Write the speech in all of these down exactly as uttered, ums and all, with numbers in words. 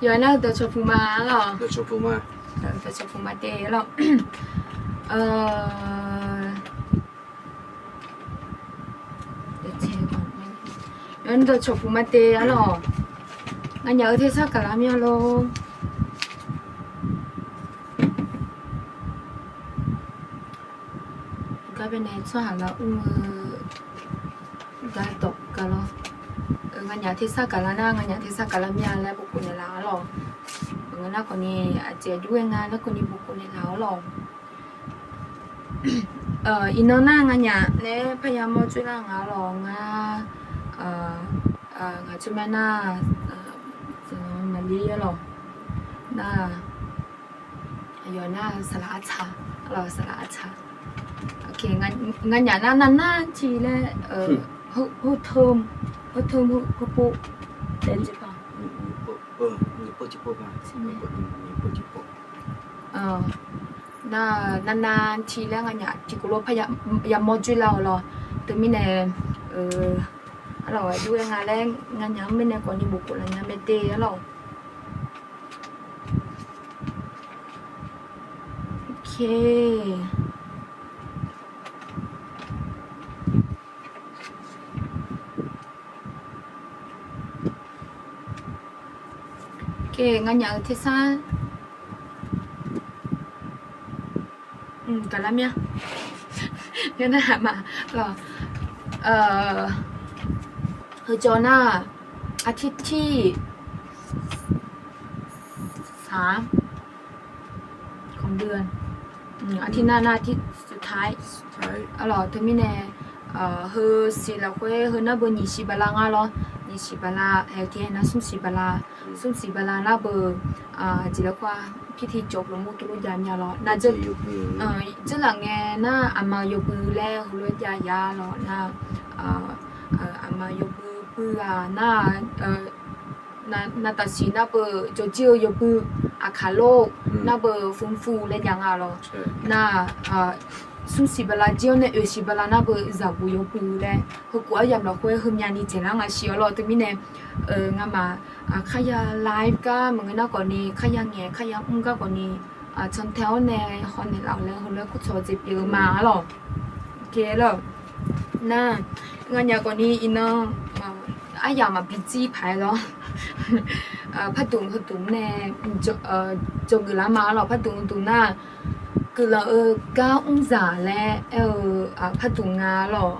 Yawqha nar dawqcawq puq ma arlawq. Dawqcawq puq ma te arlawq. Yawqha nar dawqcawq puq ma te arlawq. Nganyaf-euq tersar gaqlar mya lor. Gar baenae tsawrhaq lar mr-eu gar dawq gar lawr. Nganyaf tersar gaqlar nar, nganyaf tersar gaqlar mya laer bokhof naeqlaf arlawq. Maqngeur nar khawfni aqjeq aqjox ghae nga laer khawfni bokhof naeqlaf arlawq. Iqnan nar nganyaf nae parya mawr dzoerlar nga arlawq. Ngar, ngaq tsawrmyanr nar, maqlir arlawq. Nar, aqyawf nar saqlaq artsaq, arlawq saqlaq artsaq. Nganyaf nar navnar tiq laer, เพิ่ม เพิ่ม เพิ่ม เพิ่ม Nar, navnar tiq laer nganyaf tiqkawv lof parya mawr dzoerlar-awq lawr. Teumirnae, arlawq aqjox ghae nga laer nganyaf-anr mirnae khawfni bokhof laf nya mae te arlawq. Nganyaf-euq tersar gaqlar mya. Ngar nar haq ma lawq. Heujawr nar, อาทิตย์ที่สาม ของเดือน อาทิตย์หน้า หน้าที่สุดท้าย arlawq. Teumirnae, heu siq lafkhoer heu nar beu nyiq siq bala nga lawr. Nyiq siq bala, aer tiq aer nar smr siq bala. Smr siq bala nar beu, jeq lafkhoer-a, พิธีจบลง mur tuvlof jav mya lawr. Nar, dzeurlaf ngae nar aqma-eu yawbui laer heulof-aer jav ya lawr. Nar, aqma yawbui bui-aq nar, navtaf siq nar beu jawrjir-eu yawbui, aqkaq lor nar beu ฟื้นฟู laer jav nga lawr. Nar, smr siq bala jir-awr nae oeq siq bala nar beu zaqguq yawbui laer heukhof aryamq lafkhoer heumyani dzaeqlar nga siq arlawq. Teumirnae, ngamaf kharya live gar maqngeur nar khawfni, kharya ngaeq kharya mr gar khawfni, cantae-awr nae hawnaeq laf-awq laer heulof-aer kurtawq dzaeq pyeuf-eu ma arlawq. Nar, nganyaf khawfni iqnan aryamq maqbi jir paq-aer lawr. Pardmq heudmq nae dzawgeuf lar ma arlawq. Pardmq heudmq nar, guiqlanq-eu gar mrzaq laer aer-eu pardmq nga arlawq.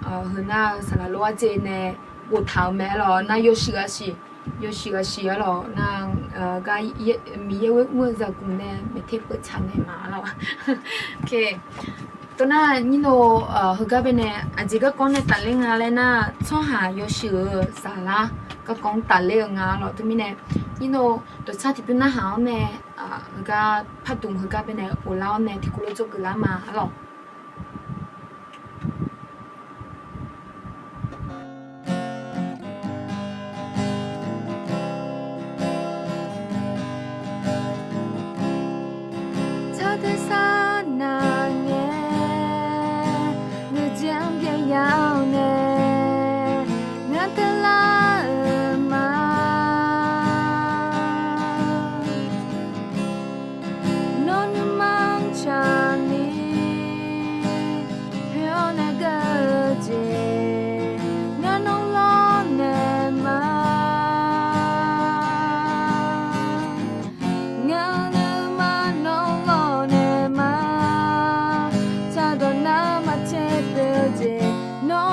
Heu nar saqlaq lof-aer jeq nae boftaq-eu mae arlawq. Nar yawshuif ghaq siq, yawshuif ghaq siq arlawq. Nar, gar Miqyaer ghoer mr-eu zaqguq nae maeqter peutsaq naeq ma arlawq. Tov nar nyir lo, heugar baenae aqjeq garkawv nae tafler nga laer nar, tsawrhaq yawshuif-euq saflar garkawv-anr tafler-eu nga arlawq. Teumirnae, nyir lo dawqtsar tiqbymr narhaq-awr nae, heugar pardmq heugar baenae ghoflar-awr nae tiqkawv lof dzawgeuf lar ma arlawq. Tsawrhaq tersar nav ngae, nuijeq-anr byaeya-awr nae, ngar teular-euq ma. Nawr nuima-anr tsaqni, poeq-awr nae geur-eu jeq, ngar nawr lawrnaeq ma. Ngar nuima nawr lawrnaeq ma. Tsaqdawq nar maqtser poeq-eu jeq, nawr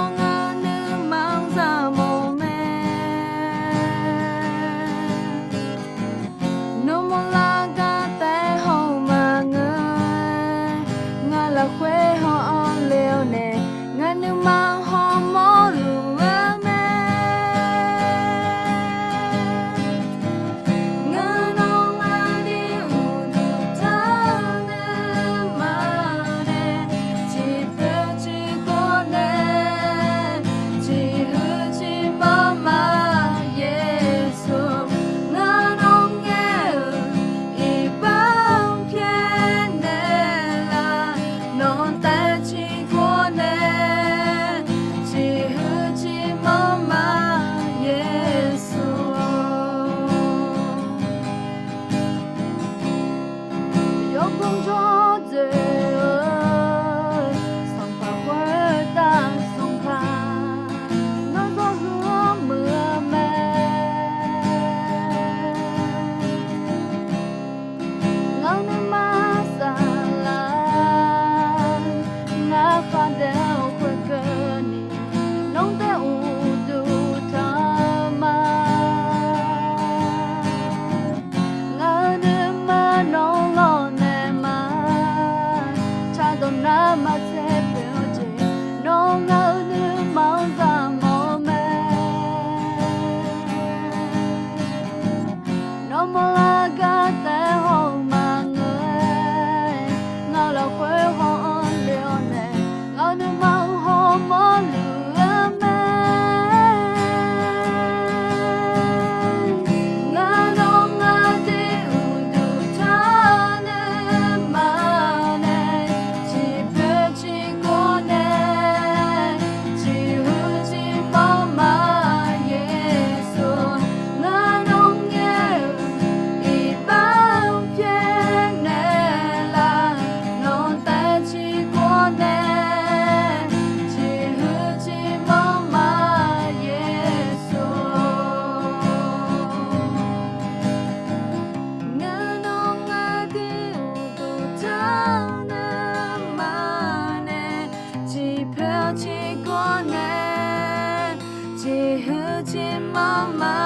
Ciqgor nae, ciqhuiq ciqmanr ma,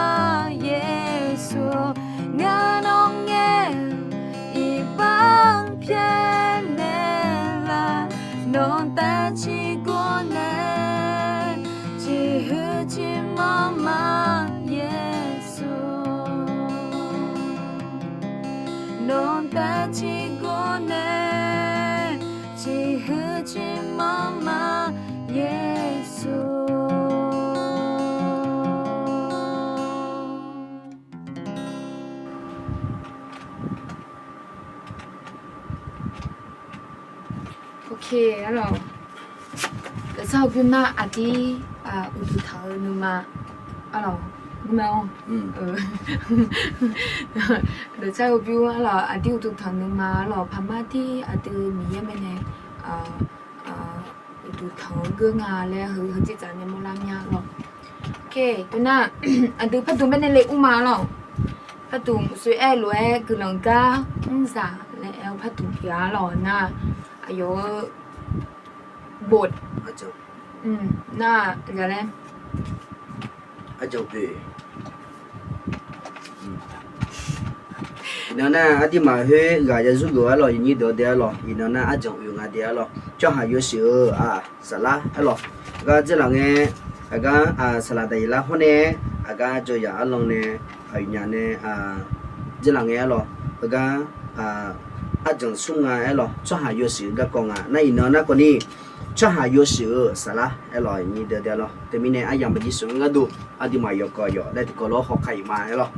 Yeqsur. Ngar nawr ngae-eu iqbax pyaeqnaeq laf, nawq tav ciqgor nae, ciqhuiq ciqmanr ma, Yeqsur. Nawq tav ciqgor nae, ciqhuiq ciqmanr ma, Yeqsur. Ok, arlawq. Dawqtsar-eu bymr nar aqdir uqduq tanq-eu nuima, arlawq, nuima-awr. Dawqtsar-eu bymr arlawq, aqdir uqduq tanq nuima arlawq, paqmar tir aqdui Miqyaer mae nae uqduq tanq-eu geur nga laer heu heu dzerdzaq nae mawrlar mya arlawq. Ok, teunar aqdui pardmq baenae le mr ma arlawq. Pardmq soe aer-eu lof-aer guiqlanq gar mrzaq laer aer-eu pardmq pyeuf-a arlawq nar, aqyawf-eu bof nar, aqyawf laer, aqyawf bof Iqnan nar aqduimaf khoer ghaq ya zurgeuf arlawq, yawnyir deuq-a de arlawq. Iqnan nar arjanq oeq nga de arlawq. Tsawrhaq yawshuif-eu saflar arlawq. Heugar dzeurlaf ngae, aqgar saqlaq daqyeq lar hawr nae, aqgar jawryaq arlan nae, aqyawfnyaf nae dzeurlaf ngae arlawq. Heugar arjanq smr nga aerlawq. Tsawrhaq yawshuif-eu garkawv nga. Nar iqnan narkawvni, tsawrhaq yawshuif-eu saflar aerlawq, yawnyir deuq-a de arlawq. Teumirnae aryamq maqjir sheuq-anr gharduq aqduimaf yawkawv yawq laer tiqkawv lof-aer hawkar iq ma aerlawq.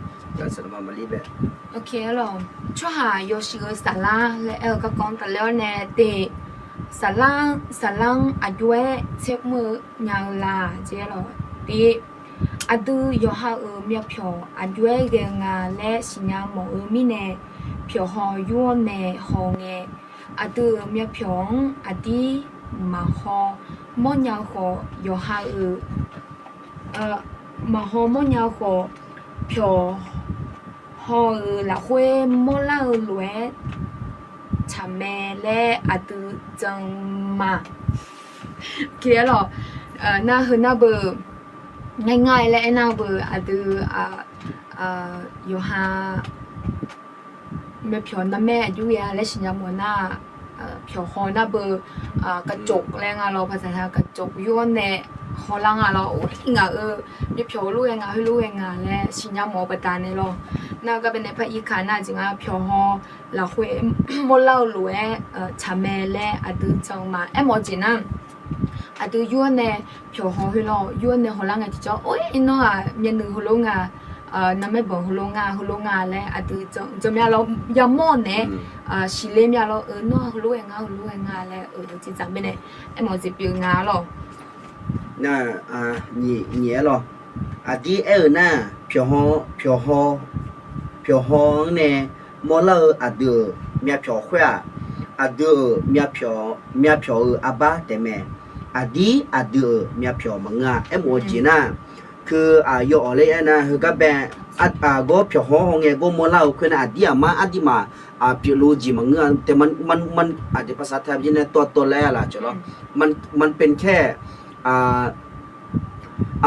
Tsawrhaq yawshuif-eu saflar laer aer-eu garkawv-anr tafler-awr nae te, saflar-anr, saflar-anr aqjox-aer tsermr-eu nya-eu la jeq aerlawq. Te, aqdui yawqha-euq myavpyawq aqjox-aer ghae-eu nga laer siqnya mawf-eu mirnae, pyawqhaw yur-awr nae haw ngae, aqdui-euq myavpyawq-anr aqdir maqhaw mawrnya-eu khawf, yawqha-euq maqhaw mawrnya-eu khawf, pyawqhaw-euq lafkhoer mawrlar-eu lof-aer tsaq mae laer aqdui jan ma. Aerlawq, nar heu nar beu, ngar ngar-aer laer aernar beu aqdui yawqha myavpyawq narmaer aqjox ghae-a laer siqnya mawf nar, pyawqhaw nar beu, กระจก laer nga lawr, ภาษาไทย กระจก yur-awr nae hawlar nga lawr, or ngaq-euq myavpyawq heulof ghae nga, heulof ghae nga laer siqnya mawf-eu baqdanae lawr. Nar-eu gar baenae par irkaq nar jeq nga, pyawqhaw lafkhoer mawrlar-eu lof-aer tsaq mae laer aqdui jan ma. Aermawf-eu jeq nar, aqdui yur-awr nae pyawqhaw heulof yur-awr nae hawlar ngae tiqjawr, or iqnan-aq myavnuiq heulof nga, narmaer banq heulof nga, heulof nga laer aqdui jan mya lawr, yamawr-eu naeq-aer siqle mya lawr, nawr heulof ghae nga, heulof ghae nga laer-eu jeq dzaq baenae aermawf-eu jeq pyeuf nga lawr. Nar, nyiq aerlawq. Aqdir aer-euq nar, pyawqhaw, pyawqhaw, pyawqhaw-anr nae mawrlar-eu aqdui-euq myavpyawq khoer-aq, aqdui-euq myavpyawq, myavpyawq-euq arbar taef mae. Aqdir aqdui-euq myavpyawq maqngeur-a. Aermawf-eu jeq nar, keu aqyawf awq laer aernar, heugar bae, aqgawr pyawqhaw haw ngae gawr mawrlar-eu khoer nar, aqdir aqmar aqduimaf pyeufluf-eu jeq maqngeur-a. Taef, aqjeq ภาษาไทย nae ตัวตน laer-a laf cawq lawr. มันเป็นแค่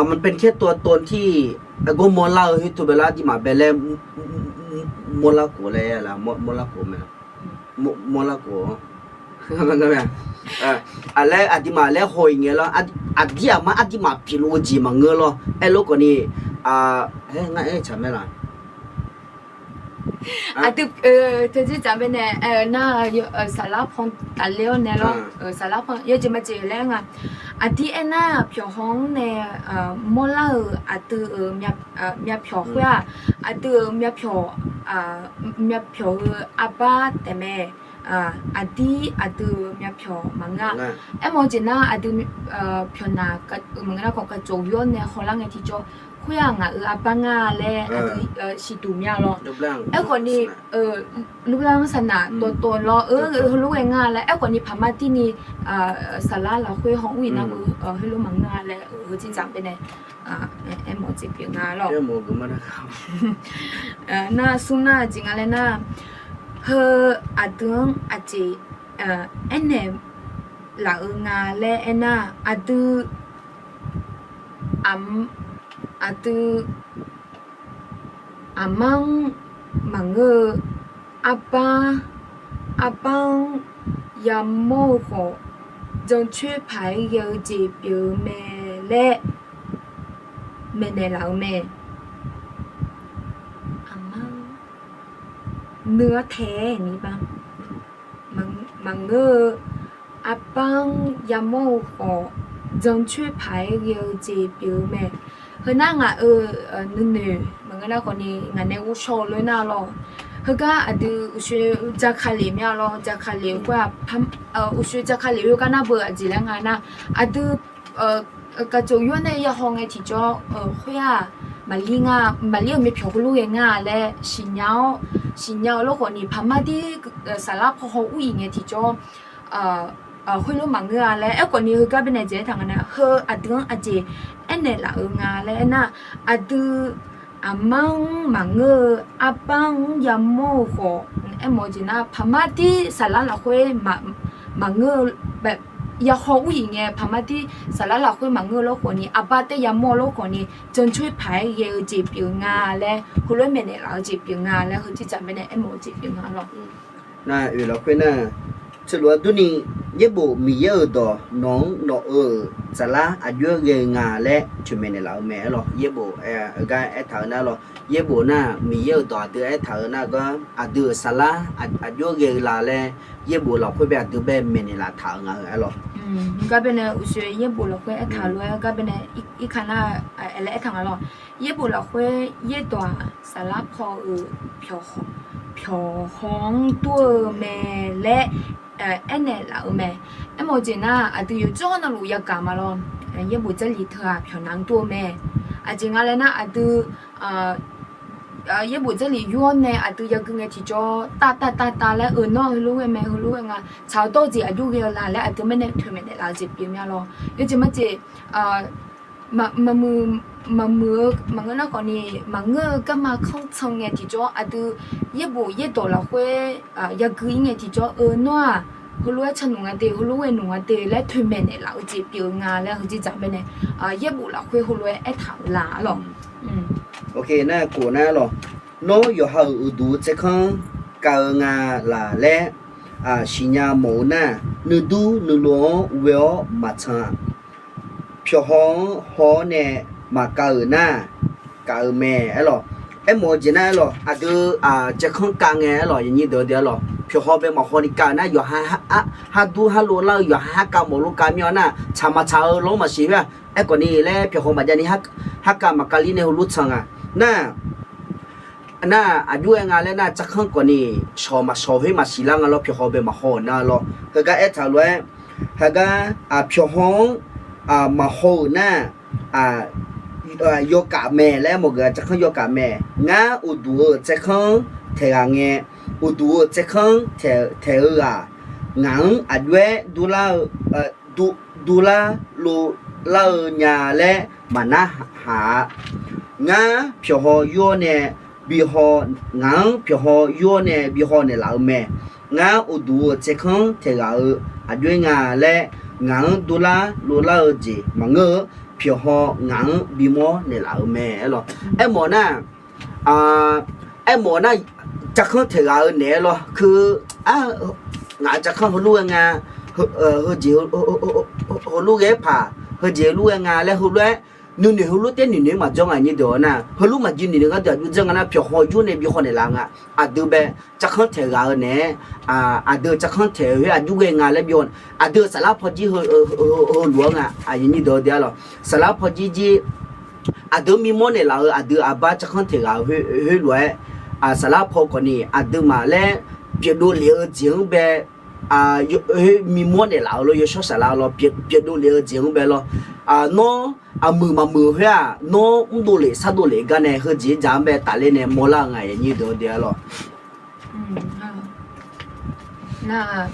มันเป็นแค่ตัวตนที่ gawr mawrlar-eu khoer teu bae lar aqduimaf bae laer mawrlar khof laer laf, mawrlar khof mae. Mawrlar khof-a. Aqlaer aqduimaf laer haw-iq ngae lawr, aqdir aqmar aqduimaf pyeufluf-eu jeq maqngeur lawr. Aerlof khawfni, ngar aer tsaq mae laf. Aqdui, teudzir dzaq baenae aer-eu nar, saflar pan tafler-awr nae lawr, saflar pan yawjeq majeq laer nga. Aqdir aernar, pyawqhaw-anr nae mawrlar-euq aqdui-euq myavpyawq khoer-aq, aqdui-euq myavpyawq, myavpyawq-eu arbar taef mae. Aqdir aqdui-euq myavpyawq maqngeur-a. Aermawf-eu jeq nar, aqdui pyawqnaq maqngeur nar khawf กระจก yur-awr nae hawlar ngae tiqjawr, khoer-aq ngaq-euq arbar ngar laer aqdui siqduq mya lawr. Aerkhawfni, รูปร่าง ตัวตน lawr, heulof ghae nga laer. Aerkhawfni paqmar tirni saflar lafkhoer haw mr-iq nar, heulof maqngeur-a laer-eu jeq dzaq baenae aermawf-eu jeq pyeuf nga lawr. Nar smr nar jeq nga laer nar, heu aqdui-anr aqjeq aernaeq laf-eu nga laer aernar, aqdui, aq, aqdui aqma-anr maqngeur-eu, arbar, arbar-anr yamawr-eu khawf, jancoer paq-aer ghae-eu jeq pyeuf-eu mae laer maeqnaeq laf-eu mae. Aqma, nui-anr tae-aer ni ba, maqngeur-eu, arbar-anr yamawr-eu khawf, jancoer paq-aer ghae-eu jeq pyeuf-eu mae. Heunar ngaq-euq nuinoeq maqngeur nar khawfni ngaq nae ghovshaw-eu lof-aer nar lawr. Heugar aqdui uqshoe jaka lef mya lawr, jaka lef khoer-aq, uqshoe jaka lef khoergar nar beu aqjeq laer nga nar, aqdui kaqcof yawr nae yahaw ngae tiqjawr, khoer-aq, maqlir nga, maqlir-euq myavpyawq heulof ghae nga laer siqnya-awr, siqnya-eu lawr khawfni paqmar dir saflar paw haw ur-iq ngae tiqjawr, khoerlof maqngeur-a laer aerkhawfni heugar baenae jeq aertaq nga nar, heu aqdui-anr aqjeq aernaeq laf-eu nga laer aernar, aqdui aqma-anr maqngeur-eu, arbar-anr yamawr-eu khawf, aermawf-eu jeq nar paqmar dir saflar lafkhoer maqngeur-eu, yahaw ur-iq ngae paqmar dir saflar lafkhoer maqngeur-eu lawr khawfni, arbar taer yamawr-eu lawr khawfni, jancoer paq-aer ghae-eu jeq pyeuf nga laer, heulof-aer maeqnaeq laf-eu jeq pyeuf nga laer, heu tiqjaq baenae aermawf-eu jeq pyeuf nga lawr. Nar oeq lafkhoer nar, teulof-aer durni, Yaerbof Miqyaer-euq dawq nawq-anr nawq-euq saflar aqjox-aer ghae-eu nga laer toeqmaeq naeqlaf-eu mae aer lawr. Yaerbof gar aertaq-eu nar lawr, Yaerbof nar Miqyaer-euq dawq aqdui aertaq-eu nar gar aqdui-euq saflar aqjox-aer ghae-eu la laer, Yaerbof lafkhoer bae aqdui bae maeqnaeq laftaq-eu nga-eu aer lawr. Gar baenae uqshoe Yaerbof lafkhoer aertaq lof-aer gar baenae irka nar laer aertaq nga lawr. Yaerbof lafkhoer Yaerdawq-aq saflar paw-euq pyawqhaw, pyawqhaw-anr dur-eu mae laer aernaeq laf-eu mae. Aermawf-eu jeq nar aqdui yawqjawr navluf yagaq ma lawr. Yaerbof Jarlif teu-aq pyawqnav-anr dur-eu mae. Aqjeq nga laer nar aqdui Yaerbof Jarlif yur-awr nae aqdui yagui ngae tiqjawr tav tav tav tav laer-euq nawr heulof ghae mae, heulof ghae nga, tsaq-awr dawr-eu jeq aqjox ghae-eu la laer aqdui mirnae toeqmaeq naeqlaf-eu jeq pyeuf mya lawr. Yawjeq maqjeq, maqmuiq, maqmuiq-eu maqngeur nar khawfni, maqngeur-eu garma kanr can ngae tiqjawr aqdui Yaerbof Yaerdawq lafkhoer yagui ir ngae tiqjawr-eu nawr-aq, heulof-aer can nmr nga de, heulof ghae nmr nga de laer toeqmaeq naeqlaf-eu jeq pyeuf-eu nga laer heujeq dzaq baenae, Yaerbof lafkhoer heulof-aer aertaq-eu la lawr. Nar khof nar lawr, nawr yawqha-euq uqduq-eu tsaerkanr kav-eu nga laq laer siqnya mawf-eu nar, nuidur nuilov-anr ghoe-awr maqcan-a. Pyawqhaw-anr haw-awr nae maqkav-euq nar, kav-eu mae aer lawr. Aermawf-eu jeq nar aer lawr, aqdui tsaerkanr kav ngae aer lawr, yawnyir deuq-eu de aer lawr, pyawqhaw bae maqhaw ni kav-euq nar yawqha hardur harlov lar-eu yawqha harkav mawflof kav mir-awr nar tsaq maqtsaq-eu lawr maqsiq khoer-aq, aerkhawfni laer pyawqhaw maqjav ni harkav maqkav lir nae heulof can nga. Nar nar aqjox-aer nga laer nar tsaerkanr khawfni shawq maqshawq khoer maqsiq lar nga lawr, pyawqhaw bae maqhaw-euq nar lawr. Heugar aertaq lof-aer, heugar pyawqhaw-anr maqhaw-euq nar, yawkaf mae laer mawf geuf-a, tsaerkanr yawkaf mae. Ngar uqduq-euq tsaerkanr taeq ghaq ngae, uqduq-euq tsaerkanr taeq-eu ghaq ngaq-anr aqjox-aer durlar-eu durlar lov lar-eu nya laer maqnar haq-a. Ngar pyawqhaw yur-awr nae bihaw, ngaq-anr pyawqhaw yur-awr nae bihaw naeqlaf-eu mae. Ngar uqduq-euq tsaerkanr taeq ghaq-euq aqjox-aer nga laer ngaq-anr durlar lov lar-eu jeq maqngeur-eu, pyawqhaw ngaq-anr bimawr naeqlaf-eu mae aer lawr. Aermawf nar, aermawf nar, tsaerkanr taeq ghaq-eu naeq-aer lawr. Ngaq-euq tsaerkanr heulof-aer nga, heujeq heulof ghae-aer paq, heujeq heulof-aer nga laer heulof-aer nuinoeq heulof taer nuinoeq-aer maqjawr nga nyir deuq-awr nar, heulof maqjir nuinoeq gharduq aqjox dzeur nga nar, pyawqhaw yur nae bihaw naeqlaf-eu nga. Aqdui bae tsaerkanr taeq ghaq-eu naeq-aer, aqdui-euq tsaerkanr taeq-eu khoer aqjox ghae nga laer bihaw, aqdui-euq saflar pawjir heulof-aer nga. Aqyuif nyir deuq-eu de aer lawr, saflar pawjir jir aqdui-anr bimawr naeqlaf-eu aqdui aqbar tsaerkanr taeq ghaq-eu khoerlof-aer, saflar paw khawfni aqduimaf laer pyeufdov lef-eu jeq-anr bae, khoer bimawr naeqlaf-eu lawr, yawshawr saflar lawr, pyeufdov lef-eu jeq-anr bae lawr. Nawr aqmuiq maqmuiq khoer-aq, nawr mrdov lef sardov lef gar nae heujeq dzaq-anr bae tafler nae mawrlar-eu nga, aqyuif nyir deuq-eu de aer lawr. Nar,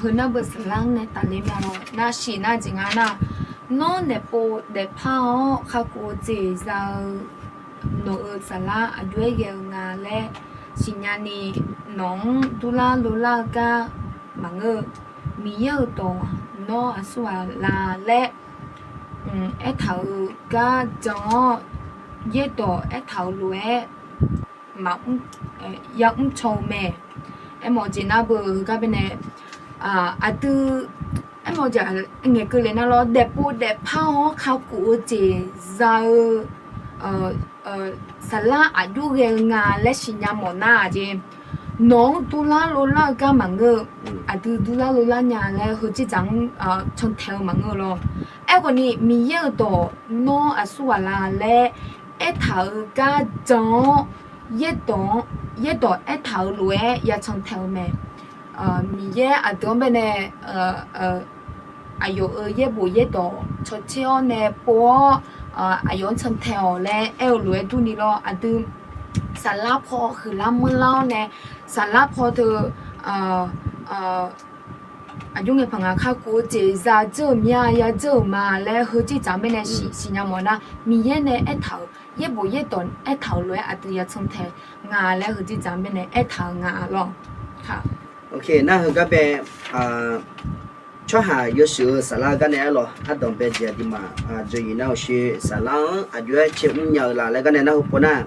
heu nar beu saflar-anr nae tafler ma lawr. Nar shiq nar jeq nga nar, nawr naeqpov daefpar-awr kakhof-eu jeq za-eu nawq-euq saflar aqjox-aer ghae-eu nga laer siqnya ni, nawq-anr durlar lov lar-eu gar maqngeur-eu, Miqyaer-euq dawq Nawr aqsur ghaq la laer aertaq-euq gar jan-awr, yaerdawq aertaq-euq lof-aer maqmr, yamr caw-eu mae. Aermawf-eu jeq nar beu heugar baenae, aqdui, aermawf-eu jeq ngaeqkeuv le nar lawr, daefpov daefpar-anr kakhof-eu jeq za-eu saflar aqjox ghae-eu nga laer siqnya mawf nar-aq jeq, nawq-anr durlar lovlar-eu gar maqngeur-eu, aqdui durlar lovlar nya laer heujeq dzaq-anr cantae-eu maqngeur-eu lawr. Aerkhawf ni, Miqyaer-euq dawq nawr aqsur ghaq la laer aertaq-euq gar jan-awr, yaerdawq-anr, yaerdawq aertaq-euq lof-aer ya cantae-eu mae. Miqyaer aqdui-anr baenae aqyawf-euq yaerbof yaerdawq cawtser-awr nae pov-awr, aqyawf-anr cantae-awq laer aer-eu lof-aer durni lawr. Aqdui saflar paw huiqlar manrlar-awr nae, saflar paw teu aqjox ngae paq nga kakhof-eu jeq za dzeur-euq mya ya dzeur-euq ma laer heujeq dzaq-anr baenae siqnya mawf nar, Miqyaer nae aertaq-euq yaerbof yaerdawq aertaq-euq lof-aer aqdui ya cantae nga laer heujeq dzaq-anr baenae aertaq-eu nga lawr. Nar heugar bae tsawrhaq yawshuif-eu saflar gar nae aer lawq, ardanq bae jeq aqduimaf dzaw-iq nar-euq sher saflar-anr aqjox-aer cae mrnya-eu la laer gar nae nar heu paw nar,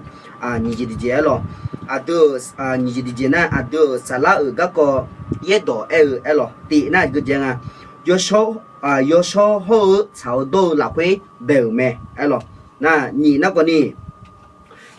nyiq jeq tiqjeq aer lawq. Aqdui-euq nyiq jeq tiqjeq nar, aqdui-euq saflar-euq garkawv yaerdawq aer-eu aer lawq. Tif nar aqgeu jae nga, yawshawr hawr-eu tsaq-eu dawr-eu lafkhoer bae-euq mae aer lawq. Nar nyiq nar khawf ni,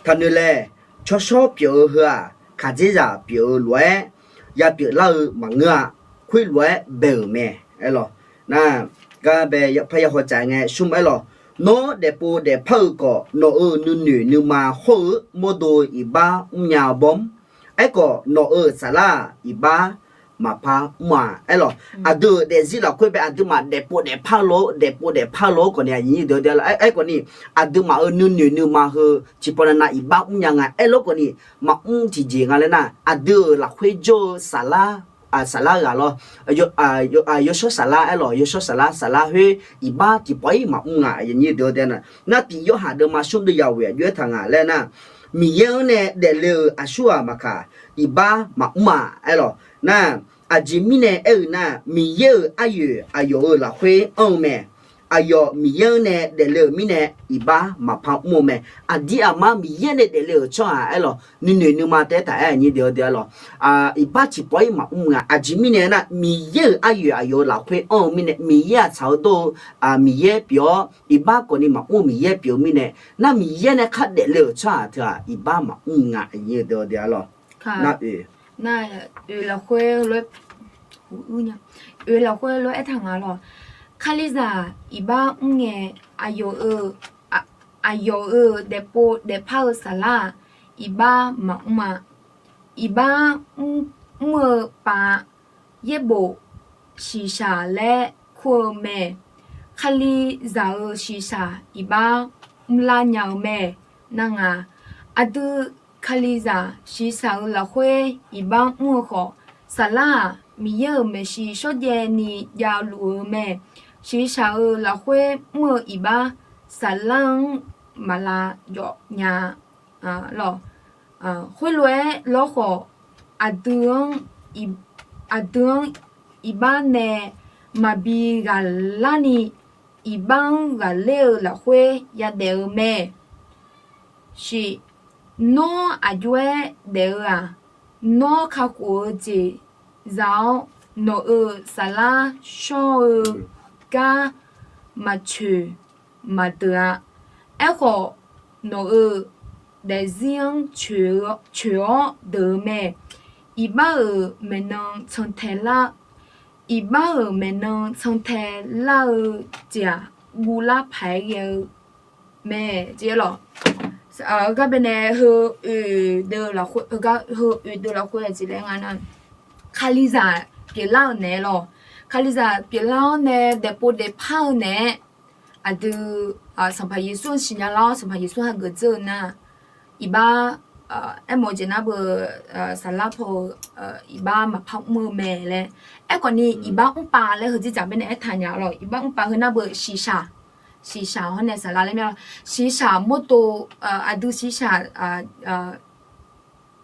taqnoeq laeq, tsawrshawr pyeuf-eu heu-aq, khaqdzerzaq pyeuf-eu lof-aer yapyeuf lar-eu maqngeur-a. Khoerlof-aer bae-euq mae aer lawq. Nar gar bae parya haw tsaf ngae smr aer lawq. Nawr daefpov daefpar-eu khawf, nawq-euq nuinoeq nuima hawr-eu mawrdo iqbax mrnya bawr mr. Aerkhawf, nawq-euq saflar-aq, iqbax maqpar mr-a aer lawq. Aqdui-euq daefzir lafkhoer bae aqduimaf daefpov daefpar lof-aer, daefpov daefpar lof-aer khawf ni, aqyuif nyir deuq-eu dae aer khawf ni, aqduimaf-euq nuinoeq nuima heu tiqpawf navnav iqbax mrnya nga aer lof khawf ni, maqmr tiqjeq nga laer nar, aqdui-euq lafkhoer jawr-eu saflar, saflar ghaq lawr, yawshawr saflar aer lawq, yawshawr saflar, saflar khoer iqbax tiqpawf-ir maqmr nga, aqyuif nyir deuq-eu dae nar. Nar tif Yorhaq deuvma smr deuv yawef aqjox-aer taq nga laer nar, Miqyaer-anr nae daefle-euq aqsurghaq maqkaq, iqbax maqmr-a aer lawq. Nar, aqjeq mirnae aer-eu nar, Miqyaer-euq aryoeq aqyawf-euq lafkhoer anr-eu mae. Aqyawf Miqyaer-anr nae daefle-euq mirnae iqbax maqpar mr-eu mae. Aqdir aqmar Miqyaer nae daefle-euq tsawrhaq aer lawq, nuinoeq nuima taef-aer taq aer aqnyir deuq-eu dae aer lawq. Iqbax tiqpawf-ir maqmr nga. Aqjeq mirnae nar, Miqyaer-euq aryoeq aqyawf-euq lafkhoer anr-eu mirnae, Miqyaer-aq tsaq-eu dawr-eu Miqyaer pyeuf-awr, iqbax khawf ni maqmr-eu Miqyaer pyeuf-eu mirnae, nar Miqyaer nae khar daefle-euq tsawrhaq teu-aq, iqbax maqmr nga, aqnyir deuq-eu dae aer lawq. Nar oe, oe lafkhoer lof-aer, oe lafkhoer lof-aer aertaq nga lawq. Kalizaq iqbax mr ngae, aqyawf-euq, aqyawf-euq daefpov daefpar-eu saflar-aq, iqbax maqmr-a. Iqbax mr-eu pav yaerbof shiqshaq laer kur-eu mae. Kalizaq-euq shiqshaq iqbax mrlar nya-eu mae. Nar nga, aqdui Kalizaq shiqshaq-euq lafkhoer iqbax mr-eu khawf, saflar-aq, Miqyaer-euq maeqshi shawrjaev ni javluf-eu mae. Shiqshaq-euq lafkhoer mr-eu iqbax, saflar-anr maqlav jawf nya lawq. Khoerlof-aer lawrkhawf, aqdui-anr, aqdui-anr iqbax nae maqbi ghaqlar ni, iqbax-anr ghaqler-eu lafkhoer yadaef-eu mae. Shiq, nawr aqjox-aer daef-eu-aq, nawr kakhof-eu jeq za-awr, nawq-euq saflar shawr-eu gar maqcoeq maqdeuq-a. Aerkhawf, nawq-euq daefzir-anr coeq-awr deuq-eu mae. Iqbax-euq maeqnan cantae lar, iqbax-euq maeqnan cantae lar-eu jeq-aq, guvlar paq-aer ghae-eu mae. Jeq-aer lawq, heugar baenae heu oeq deuv lafkhoer, heugar heu oeq deuv lafkhoer-aq jeq laer nga nar, Kalizaq pyeuflar-eu naeq-aer lawq. Kalizaq pyeuflar-awr nae daefpov daefpar-eu naeq-aer, aqdui Sanqpaq Yeqsur-anr siqnya lar-awr, Sanqpaq Yeqsur hageuf dzeur-eu nar, iqbax, aermawf-eu jeq nar beu, saflar paw-eu iqbax maqpar mr-eu mae laer. Aerkhawf ni, iqbax mrpav laer heu dzerdzaq baenae aertaq nya lawq. Iqbax mrpav heu nar beu shiqshaq, shiqshaq hawr nae saflar laer mae lawq. Shiqshaq mawrdo, aqdui shiqshaq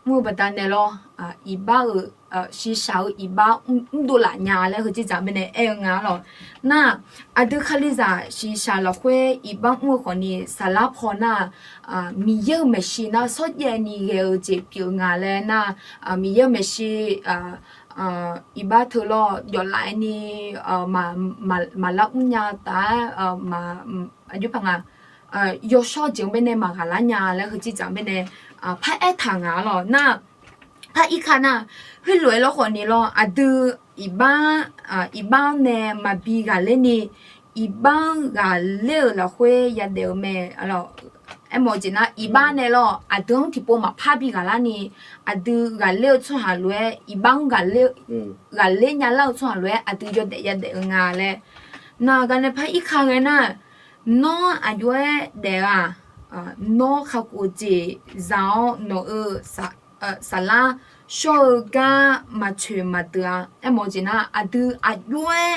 mr-eu baqdanae lawr, iqbax-euq shiqshaq-eu iqbax mr dovlaf nya laer heujeq dzaq baenae aer-eu nga lawq. Nar, aqdui Kalizaq shiqshaq lafkhoer iqbax mr-eu khawfni saflar paw nar, Miqyaer-euq maeqshi nar shawrjaev ni ghae-eu jeq pyeuf nga laer nar, Miqyaer-euq maeqshi iqbax teu lawr jawvlaf-aer ni maqlar mrnya taf-aer, aqjox paq nga, yawshawr jeq-anr baenae maqghaq lar nya laer heujeq dzaq baenae paraer taq nga lawq. Nar, par irka nar, khoerlof-aer lawr khawfni lawr aqdui iqbax, iqbax-anr nae maqbi ghaqler ni, iqbax-anr ghaqler-euq lafkhoer yadaef-eu mae. Aermawf-eu jeq nar, iqbax nae lawr aqdui-anr tiqpov maqpar bi ghaqlar ni, aqdui ghaqler-eu tsawrhaq lof-aer iqbax-anr ghaqler nya lar-eu tsawrhaq lof-aer aqdui yawdaef yadaef-eu nga laer. Nar, gar nae par irka ghae nar, nawr aqjox-aer daef-eu-aq, nawr kakhof-eu jeq za-awr nawq-euq saflar shawr-eu gar maqcoeq maqdeuq-a. Aermawf-eu jeq nar aqdui aqjox-aer,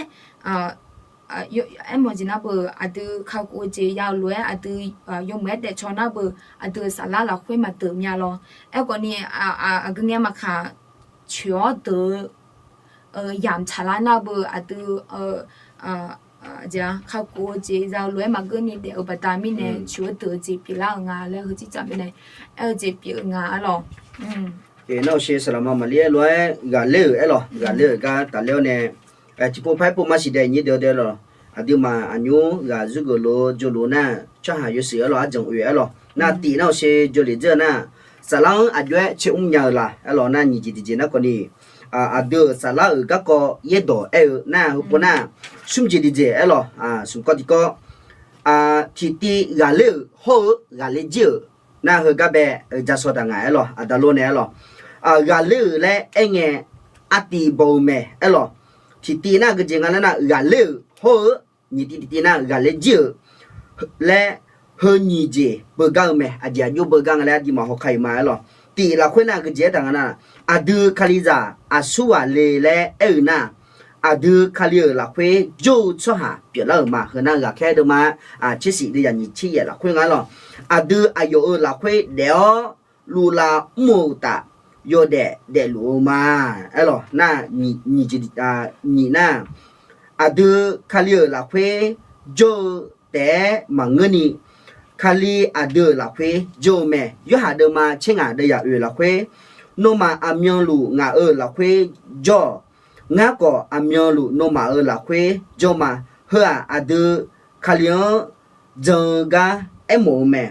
aermawf-eu jeq nar beu aqdui kakhof-eu jeq ya-eu lof-aer aqdui yawmuiq-aer daefcaw nar beu aqdui-euq saflar lafkhoer maqdeuq mya lawr. Aerkhawfni aqgeu ngae maqkaq coeq-awr deuq-eu yamq tsaqlar nar beu aqdui kakhof-eu jeq za-eu lof-aer maqgeur ni daef-eu baqda mirnae coeq-awr deuq-eu jeq pyeuflar-eu nga laer heujeq dzaq baenae aer-eu jeq pyeuf-eu nga lawq. Nar-awq sher saqlaqma maqlir-aer lof-aer ghaqler-euq aer lawq. Ghaqler-euq gar tafler-awr nae tiqpov par-aer pov ma siqdaeq nyir deuq-eu deuq-aer lawq. Aqduimaf aqnymr ghaq zurgeuf lof-eu jawrluf nar tsawrhaq yawshuif aer lawq arjanq oe-aer lawq. Nar tiq nar-awq sher jawrlef dzeur-eu nar, saflar-anr aqjox-aer caer mrnya-eu la aer lawq. Nar nyiq jeq tiqjeq nar khawfni aqdui-euq saflar-euq garkawv yaerdawq aer-eu nar heupov nar, smr jeq tiqjeq aer lawq. Smq kawv tiqkawv, tiqtiv ghaqler-euq hawr-eu ghaqler jir-euq nar heugar bae-eu ja shaw taq nga aer lawq. Aqda lor nae aer lawq, ghaqler-euq laer aerngae artiv baw-eu mae aer lawq. Tiqtiv nar geujeq nga laer nar ghaqler-euq hawr-eu, nyiq tiv tiqtiv nar ghaqler jir-euq laer heu nyiq jeq beugar-eu mae. Aqjeq aqjox beugar nga laer arduimaf hawkar-iq ma aer lawq. Tif lafkhoer nar geujeq aertaq nga nar, aqdui Kalizaq aqsurghaq le laer aer-eu nar, aqdui Kali-euq lafkhoer jawr-eu tsawrhaq pyeuflar-euq ma. Heu nar ghaqkhaer deuvma tsersiq deuv yaq nyiq tser yaef lafkhoer nga aer lawq. Aqdui aqyawf-euq lafkhoer daef-awr luvlav mr-eu uqtaf yawdaef daefluf-eu ma aer lawq. Nar nyiq nar, aqdui Kali-euq lafkhoer jawr-eu taef-aer maqngeurni, Kali aqdui-euq lafkhoer jawr-eu mae. Yorhaq deuvma tser ngaq deuv yaq oeq lafkhoer, nawmaf aqmyanluf ngaq-euq lafkhoer jawr-awq. Ngar khawf aqmyanluf nawmaf-euq lafkhoer jawr ma. Heu-aq aqdui Kali-anr jan-eu gar aermawf-eu mae.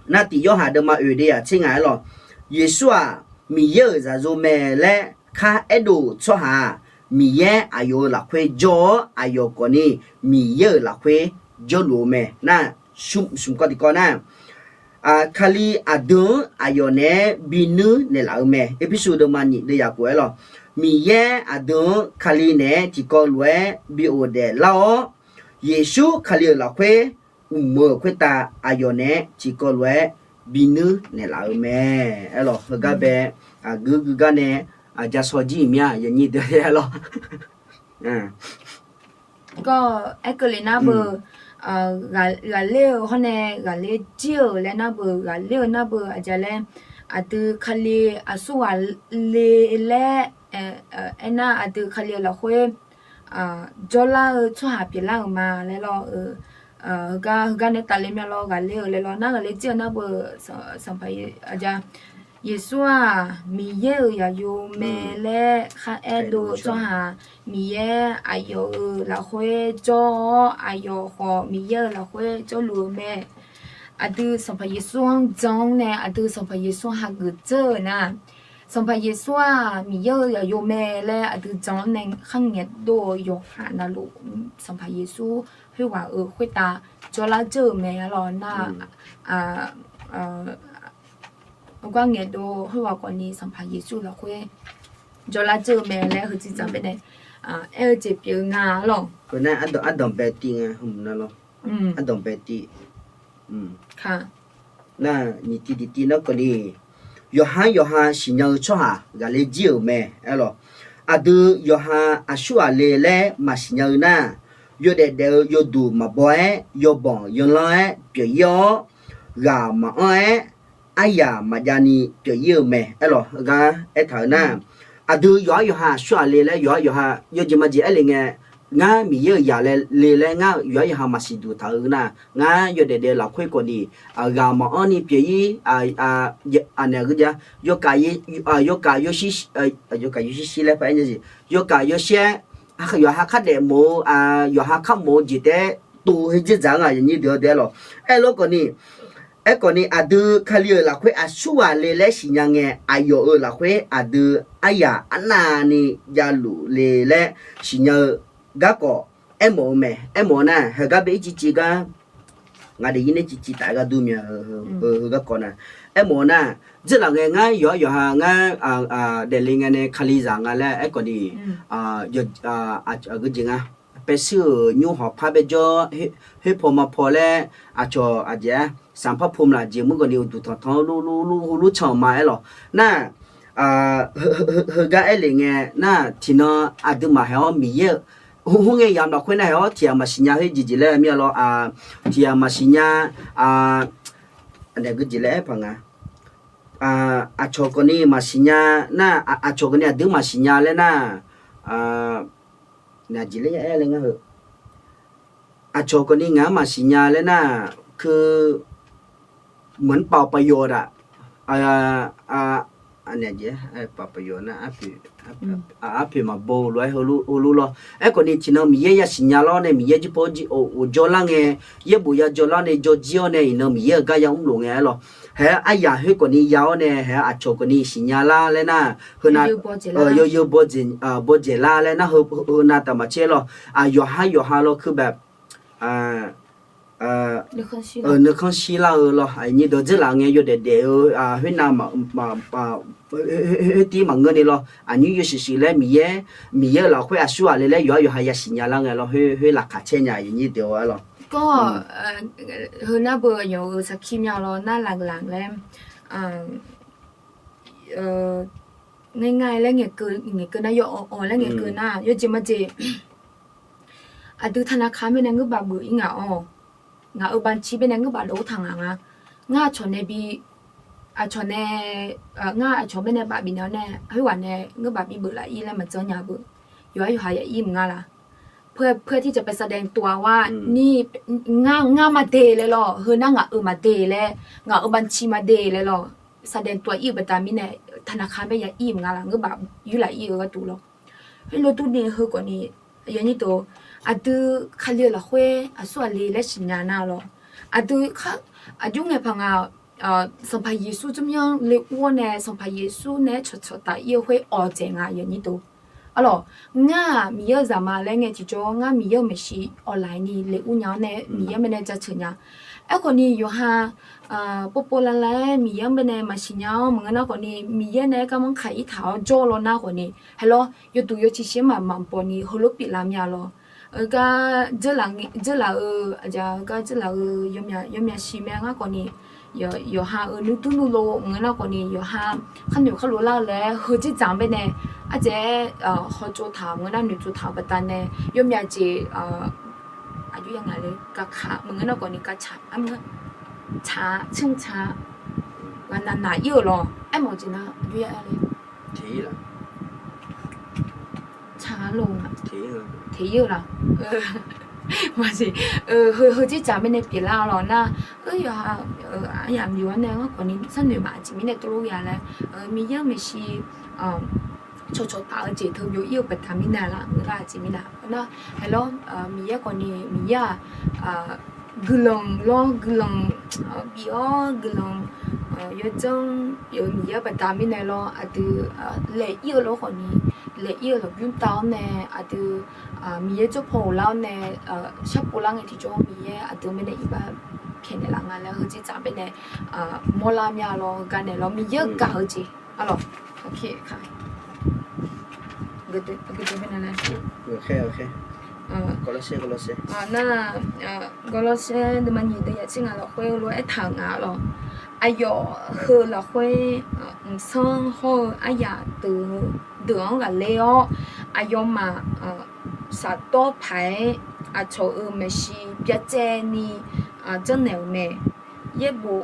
Nar tiq Yorhaq deuvma oeq deuv yaq tser ngaq aer lawq, Yeqsur-aq Miqyaer-euq zaqyo mae laer khar aerdov-euq tsawrhaq-aq, Miqyaer aqyawf-euq lafkhoer jawr-awr aqyawf khawfni Miqyaer-euq lafkhoer jawrluf-eu mae. Nar smq kawv tiqkawv nar, Kali aqdui-anr aqyawf naeq-aer binuir naeqlaf-eu mae. Erpirsuv deuvma nyiq deuv yaq khof aer lawq, Miqyaer aqdui-anr Kali naeq-aer tiqkawv lof-aer bi ghofdaef lar-awr, Yeqsur Kali-euq lafkhoer mq-euq khoertav aqyawf naeq-aer tiqkawv lof-aer binuir naeqlaf-eu mae. Aer lawq, heugar bae aqguir guigar nae ja shaw jir-iq mya yanyir deuq aer lawq. Kawv aer keuvle nar beu, ghaqler-eu hawr nae ghaqler jir-euq laer nar beu, ghaqler-eu nar beu aqjeq laer, aqdui Kali aqsurghaq le laer aernar, aqdui Kali-euq lafkhoer jawrlar-eu tsawrhaq pyeuflar-euq ma laer lawr-eu, heugar heugar nae tafle mya lawr, ghaqler-eu laer lawr nar ghaqler jir-eu nar beu, Sanqpaq Yeqsur-aq Miqyaer-euq zaqyo mae laer khar aerdov-eu tsawrhaq, Miqyaer aqyawf-euq lafkhoer jawr-awr aqyawf khawf Miqyaer-euq lafkhoer jawrluf-eu mae. Aqdui Sanqpaq Yeqsur-anr jan-awr nae aqdui Sanqpaq Yeqsur hageuf dzeur-eu nar, Sanqpaq Yeqsur-aq Miqyaer-euq zaqyo mae laer aqdui jan-awr nae khar ngaeqdov-eu yawqha navluf, Sanqpaq Yeqsur khoerghaq-euq khoertav jawrlar dzeur-euq mae. Aer lawq nar, heugar ngaeqdov khoerghaq khawfni Sanqpaq Yeqsur lafkhoer jawrlar dzeur-eu mae laer heujeq dzaq baenae aer-eu jeq pyeuf-eu nga lawq. Khoernar ardanq bae tiv nga hmq nar lawr. Ardanq bae tiv. Nar nyiq tiv tiqtiv nar khawfni, yawqhar yawqha siqnya-eu tsawrhaq ghaqler jir-euq mae. Aer lawq, aqdui yawqha aqsurghaq le laer maqsiqnya-eu nar, yawdaef daef-eu yawduq maqbaw-aer yawbanq yanlanr-aer pyeuf ir-awr, ghaq maqanr-aer aryaq maqjav ni pyeuf ir-eu mae. Aer lawq, heugar aertaq-eu nar, Aqdui yawqhar yawqha aqsurghaq le laer yawqhar yawqha yawjeq majeq aer le ngae, ngar Miqyaer-euq zaq laer le laer ngar yawqhar yawqha maqsiq duq taq-eu nar, ngar yawdaef daef lafkhoer khawf ni, ghaq maqanr ni pyeuf-ir, anaeq-eu, yawkaf yawshir, yawkaf yawshir shir laer par aer nya-iq, yawkaf yawshir-aer, yawqha khardaef mawf-eu, yawqha kharmawf-eu jeq taef-aer tov-eu heudzer dzaq-anr aqyuif aqnyir deuq-awr daef-aer lawq. Aerlof khawf ni, aerkhawf ni aqdui Kali-euq lafkhoer aqsurghaq le laer siqnya ngae, aqyawf-euq lafkhoer aqdui aryaq arnavni javluf le laer siqnya-eu garkawv aermawf-eu mae. Aermawf-eu nar, heugar bae ir civ civ gar, ngaq daefzir nae civ civ taf-aer gar dur mya, heu garkawv nar. Aermawf-eu nar, dzeurlaf ngae ngar yawqhar yawqha ngar daefle ngae nae Kalizaq nga laer aerkhawf ni, aqgeujeq nga, paershuir-euq nymr hawq par baejawr, khoerpaw mapaw laer aqcawq aqjeq-aer sanqpar pom laf jeq mur khawf ni uqduq tanqtanq-anr lurlur lurlur can-euq ma aer lawq. Nar, heugar aer le ngae nar, tiqnan aqduimaf haeq-awr Miqyaer-euq, hmr hmr ngae yamq lafkhoer nar haeq-awr tiq ghaq maqsiq nya khoer jeqjeq laer mir-a lawr, tiq ghaq maqsiq nya, aqjeq laer aer paq nga. Aqcawq khawf ni maqsiq nya nar, aqcawq khawf ni aqdui maqsiq nya laer nar, aqjeq laer ya aer le ngar heu. Aqcawq khawf ni ngaq-anr maqsiq nya laer nar, keu maqnmr paf paf yawq daq, arpoeq maqbaw lof-aer heulof lawr. Aerkhawf ni tiqnan Miqyaer yasiq nya lar-awr nae Miqyaer jirpaw-awr jir-awr jawrlar ngae, yaerbof ya jawrlar-awr nae jawrjir-awr nae iqnan Miqyaer-euq gar ya mrlof ngae aer lawq. Haeq-aer aryaq khoer khawf ni ya-awr nae haeq-aer aqcawq khawf ni siqnya lar laer nar, heunav yawzeu bawdzaeq lar laer nar, heunav taq maqtser lawr. Aq yawqhar yawqha lawr keubae nuikhanr shir lar-eu lawr. Aqnyir dawq dzeurlaf ngae yawdaef daef-eu khoernav khoertiv maqngeur ni lawr. Aqnyir yawshuif shuif laer Miqyaer, Miqyaer-euq lafkhoer aqsurghaq le laer yawqhar yawqha yasiq nya lar ngae lawr, khoer laqkhaq caer nya aqnyir deuq-awr aer lawq. Kawr, heu nar beu aqyawf-euq sarkir mya lawr nar laqlaq laer, ngae nga laer ngaeqkeuv, ngaeqkeuv nar yaw awq awq laer ngaeqkeuv nar yawjeq majeq. Aqdui taqnavka mirnae ngeurbaf geuf-ir ngaq-awq. Ngaq-euq banqci baenae ngeurbaf dawq-ur taq ngaq nga. Ngar aqcawq nae bi, aqcawq nae, ngar aqcawq baenae baf bifnaeq-awr nae khoerghaq nae ngeurbaf bi beuf laf-ir laer maqdzanr nya beu. Yawqhar yawqha ya ir mq nga laq. Paer paer tiq jaq pae saqdaeq tov-a war ni, ngar ngar maqde laer lawr, heu nar ngaq-euq maqde laer, ngaq-euq banqci maqde laer lawr. Saqdaeq tov-a ir-euq baqda mirnae taqnavka bae ya ir mq nga laq, ngeurbaf yurlaf ir-eu gharduq lawr. Khoerlof durni heukhawf ni, aqdui Kali-euq lafkhoer aqsurghaq le laer siqnya nar lawr. Aqdui aqjox ngae paq nga, Sanqpaq Yeqsur jawrmyanr le ur-awr nae Sanqpaq Yeqsur nae-aer cawqcawq taf ir-eu khoer awqdzaeq nga yawnyir dov. Arlawq, ngar-aq Miqyaer-euq zaqma laer ngae tiqjawr ngar Miqyaer-euq maeqshi awqlaeq ni le ur nya-awr nae Miqyaer baenae jaceuq nya. Aerkhawf ni yawqha povpov lavlav-aer Miqyaer-anr baenae maqsiq nya-awr maqngeur nar khawf ni Miqyaer nae-aer garmanr kaq ir taq-awr jawr law nar khawf ni, haeq lawr, yawduq yawciq sher maqmaq baw ni heulof pyeuflar mya lawr. Gar dzeurlaf-eu, gar dzeurlaf-eu yawmya shi mae ngar khawf ni, yawqha-euq nuidur nuilov maqngeur nar khawf ni yawqha khar noeq khar lof lar-eu laer heudzerdzaq-anr baenae ardzaeq-aer hawtsov taq maqngeur nar noeqtsov taq-eu baqdanae yawmya jeq aqjox ya ngaq le gaka maqngeur nar khawf ni gaka tsaq, tsaq, ghaqnaq naq ir-euq lawr aermawf jeq nar aqjox ya le. Tsaq-a lo, teq ir-eu laq. Maqsiq, heudzerdzaq mirnae pyeuflar-a lawr nar, yawqha aryamq yawq-anr nae ngar khawf ni sharnoeq maq aqjeq mirnae tov lof ya laer, Miqyaer-euq maeqshi cawqcawq taf-eu jeq teu byov ir-eu baqda mirnae laf ngeur lar aqjeq mirnae nar, haeq lawr, Miqyaer khawf ni Miqyaer-aq guiqlanq lawr guiqlanq bif-awr guiqlanq yawdzanr pyeuf-eu Miqyaer baqda mirnae lawr aqdui laeq ir-eu lawr khawf ni, laeq ir-eu lafbymr tav-awr nae aqdui Miqyaer jawr paw ghoflar-awr nae sharpov lar ngae tiqjawr Miqyaer aqdui mirnae iqbax pyaeqnaeq laf nga laer heudzerdzaq baenae mawrlar mya lawr ganaeq lawr Miqyaer-eu gaq-eu jeq. Arlawq, nar, Gawrlawrsaer nuima nyiq deuq yaqtser ngaq lafkhoer lof-aer aertaq-euq nga lawq. Aqyawf heu lafkhoer mqsanr hawr-eu aryaq deuq-anr ghaqler-awr, aqyawfmaf shafdawr paq-aer aqcawq-euq maeqshi byacaevni janrnaeq-euq mae. Yaerbof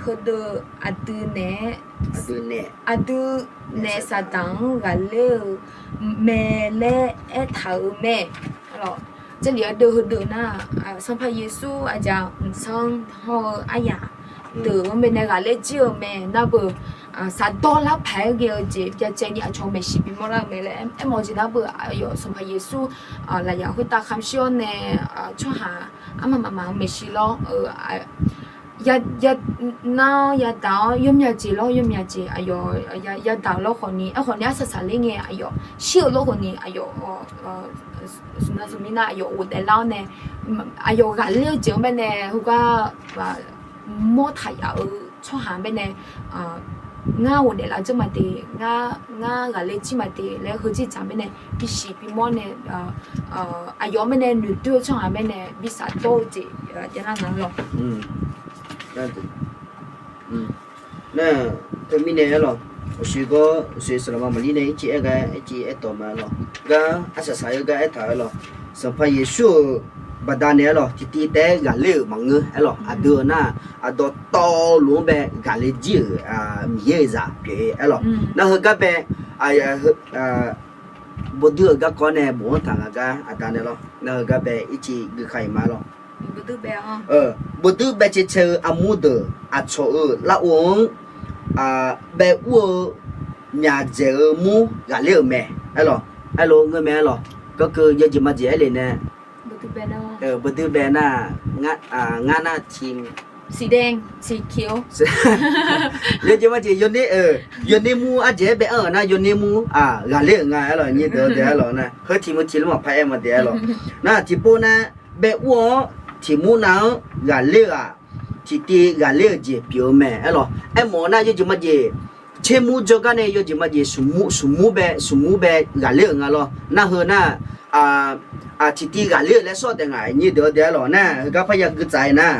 heudeuv aqdui naeq-aer, aqdui naeq Saqdaq-anr ghaqler-eu mae laer aertaq-euq mae. Jarlif ardeuv heudeuv nar, Sanqpaq Yeqsur aqdzaq mqsanr hawr-eu aryaq deuq-anr baenae ghaqler jir-eu mae. Nar beu, shafdawr larpaq-aer ghae-eu jeq byacaevni aqcawq maeqshi bimawr lar-eu mae laer aermawf-eu jeq nar beu, aqyawf Sanqpaq Yeqsur lafyaq khoertav khamshir-awr nae, tsawrhaq armaf mafmaf-anr maeqshi lawr-eu ya, ya, nar-awr yadaq-awr yawmyav jeq lawr, yawmyav jeq aqyawf yadaq-eu lawr khawfni, aerkhawfni arsaq saqler ngae aqyawf shir-eu lawr khawfni aqyawf, smq nar smq mir nar aqyawf ghofdaef lar-awr nae, aqyawf ghaqler-eu jeq-anr baenae heugar mawr taq yaf-eu tsawrhaq-anr baenae, ngar ghofdaef lar dzeur maqde, ngar, ngar ghaqler jir maqde laer heujeq dzaq-anr baenae bisiq bimawr nae, aqyawf-anr baenae noeqdoer-eu tsawrhaq-anr baenae bi shafdawr-eu jeq javlar nga lawr. Nar, teumirnae aer lawq, uqshoe gawr uqshoe saqlaqma maqlir nae ircif aer gar ircif aertawq ma lawq. Gar arsaq saq-eu gar aertaq-eu lawq. Sanqpaq Yeqsur-euq baqdanae aer lawq, tiqtiv taef-aer ghaqler-euq maqngeur aer lawq. Aqdui-eu nar, aqdawqtawvluf-anr bae ghaqler jir-euq Miqyaer-euq zaq pyeuf-eu aer lawq. Nar heugar bae, bawduir-euq garkawv nae bofanr taq nga gar aqda nae lawr. Nar heugar bae ircif guika iq ma lawq. Bawduir bae caevcaev-eu armur deuq aqcawq-euq larghov-anr bae ur-eu myaqdzaeq-eu mur ghaqler-euq mae. Aer lawq, aerlof ngeur mae aer lawq. Garkeuv yawjeq majeq aer le nae, bawduir bae nar, ngar nar tiq, yawjeq majeq yawner mur arjaev-aer bae anr-euq nar yawner mur ghaqler-euq nga aer lawq. Nyir deuq-eu dae aer lawq nar, heu tiq mq tiq lar maqpar aer mawf dae aer lawq. Nar tiqpov nar, bae ur-awr tiq mur nav-anr ghaqler-euq-aq, tiqtiv ghaqler-euq jeq pyeuf-eu mae aer lawq. Aermawf-eu nar yawjeq majeq, tser mur jawrgar nae yawjeq majeq smq mur, smq mur bae, smq mur bae ghaqler-euq nga lawr. Nar heu nar, tiqtiv ghaqler-euq laer sawr-eu taef ngaq nyir deuq-eu dae aer lawq nar, heugar parya gui tsaf-aer nar,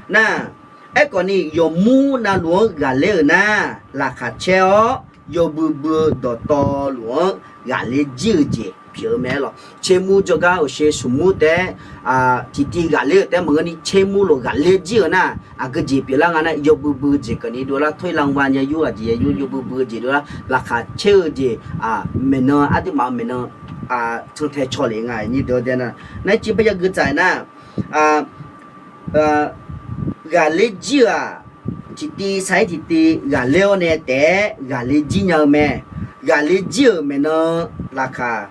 nar, aerkhawfni yawmur navluf-anr ghaqler-euq nar, laqkhaq caer-awr yawbui bui-eu dawqtawvluf-anr ghaqler jir-eu jeq pyeuf-eu mae aer lawq. Tser mur jawrgar uqshoe smq mur taef-aer tiqtiv ghaqler-euq taef-aer maqngeur ni, tser mur lof ghaqler jir-eu nar, aqgeu jeq pyeuflar nga nar, yawbui bui-eu jeq keuvni dovlar, ถ้วยรางวัล ya yur, aqjeq ya yur, yawbui bui-eu jeq dovlar, laqkhaq caer-eu jeq, maeqnan aqduimaf-eu maeqnan cantae caw lef nga nyir deuq-eu dae nar, nar civ parya gui tsaf-aer nar, ghaqler jir-euq-aq, tiqtiv sar-ir tiqtiv ghaqler-awr nae taef-aer ghaqler jir nya-eu mae. Ghaqler jir-euq maeqnan laqkhaq,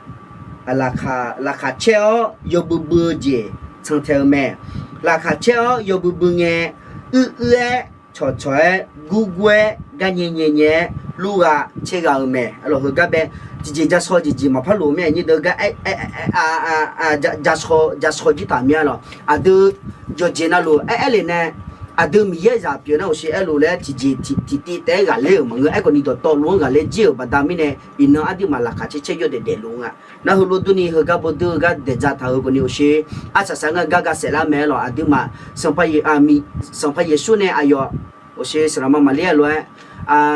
laqkhaq caer-awr yawbui bui-eu jeq cantae-eu mae. Laqkhaq caer-awr yawbui bui ngae, uir uir-aer, cawqcawq-aer, gurgur-aer, garnyae nyae nyae-aer, lurgha caergha-eu mae. Aerlawq heugar bae, tiqjeq ja shaw jeqjeq maqpar loq-eu mae, nyir deuq-eu gar, ja shaw jir taq mir-a lawq. Aqdui yawqjeq navluf aer aer le nae, aqdui Miqyaer zaq pyeuf nar uqshoe aerluf laer tiqjeq tiqtiv taef-aer ghaqler-euq maqngeur. Aerkhawfni dawqtawvluf-anr ghaqler jir-euq baqda mirnae, iqnan aqduimaf laqkhaq caer caer yawdaef daefluf nga. Nar heulof durni heugar bawduir-eu gar daeq dza taq-euq khawfni uqshoe arsaq saq-aer ngar gar ga saef lar mae aer lawq. Aqduimaf Sanqpaq Yeqsur nae aqyawf uqshoe saqlaqma maqler-a lof-aer,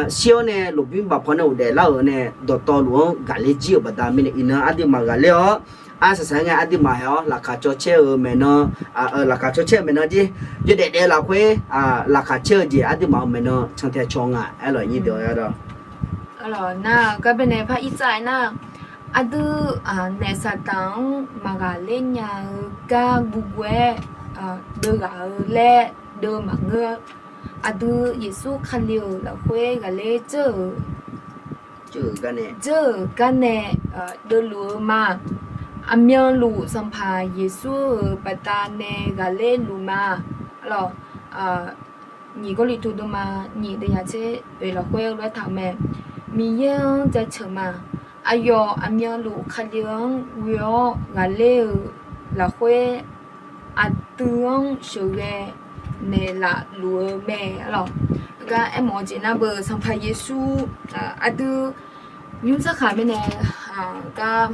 shir-awr nae lmqbymr bafpaw nae ghofdaef lar-euq nae dawqtawvluf-anr ghaqler jir-euq baqda mirnae iqnan aqduimaf ghaqler-awr, arsaq saq-aer ngae aqduimaf haeq-awr laqkhaq caw caer-eu maeqnan, laqkhaq caw caer-eu maeqnan jir, yawdaef daef-eu lafkhoer, laqkhaq caer-eu jeq aqduimaf-euq maeqnan cantae caw nga aer lawq nyir deuq-a. Nar-eu gar baenae par ir tsav-aer nar, aqdui naef Saqdaq-anr maqghaqler nya-eu gar guvguv-aer deuv ghaq-eu laer deuv maqngeur. Aqdui Yeqsur Kali-euq lafkhoer ghaqler dzeur-euq, dzeur-euq gar nae deuvluf-eu ma. Aqmyanluf Sanqpaq Yeqsur-euq baqdanae ghaqler luf ma. Lawq, nyiq Gawrliqtu deuvma nyiq deuv yaq tser oeq lafkhoer lof-aer taq-eu mae. Miqyaer-anr jaceuq ma. Aqyawf aqmyanluf Kali-anr ghoe-awr ghaqler-eu lafkhoer aqdui-anr sheuqghae naeqlaf luf-eu mae. Lawq, gar aermawf-eu jeq nar beu Sanqpaq Yeqsur aqdui nymr sarkhaq mirnae gar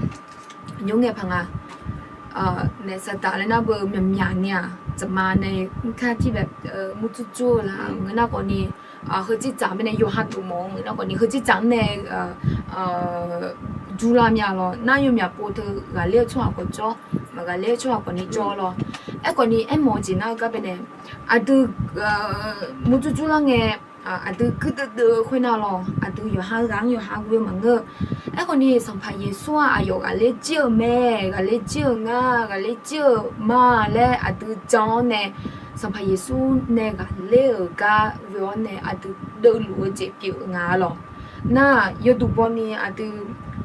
nymr ngae paq nga. Naef Saqdaq laer nar beu myaqmyaq ni-aq, tsaqma nae mrkar tir bae mur dzurdzur-eu la ngeur nar khawfni, heudzir dzaq mirnae yawqha dov mawf-eu ngeur nar khawfni, heudzir dzaq-anr nae jurlar mya lawq. Nar yawmyaq pov teu ghaqler-eu tsawrhaq khawf jawr, maqghaqler-eu tsawrhaq khawfni jawr lawq. Aerkhawf ni aermawf-eu jeq nar-eu gar baenae, aqdui murjur jurlar ngae, aqdui guirdeuv deuv-eu khoernar lawq, aqdui yawqha-eu ghaq-anr yawqha ghoe-eu maqngeur. Aerkhawf ni Sanqpaq Yeqsur-aq aqyawf ghaqler jir-euq mae, ghaqler jir-euq nga, ghaqler jir-euq ma laer aqdui jan-awr nae, Sanqpaq Yeqsur nae ghaqler-euq gar ghoe-awr nae aqdui deuvluf-eu jeq pyeuf-eu nga lawq. Nar-aq yawduq bawni aqdui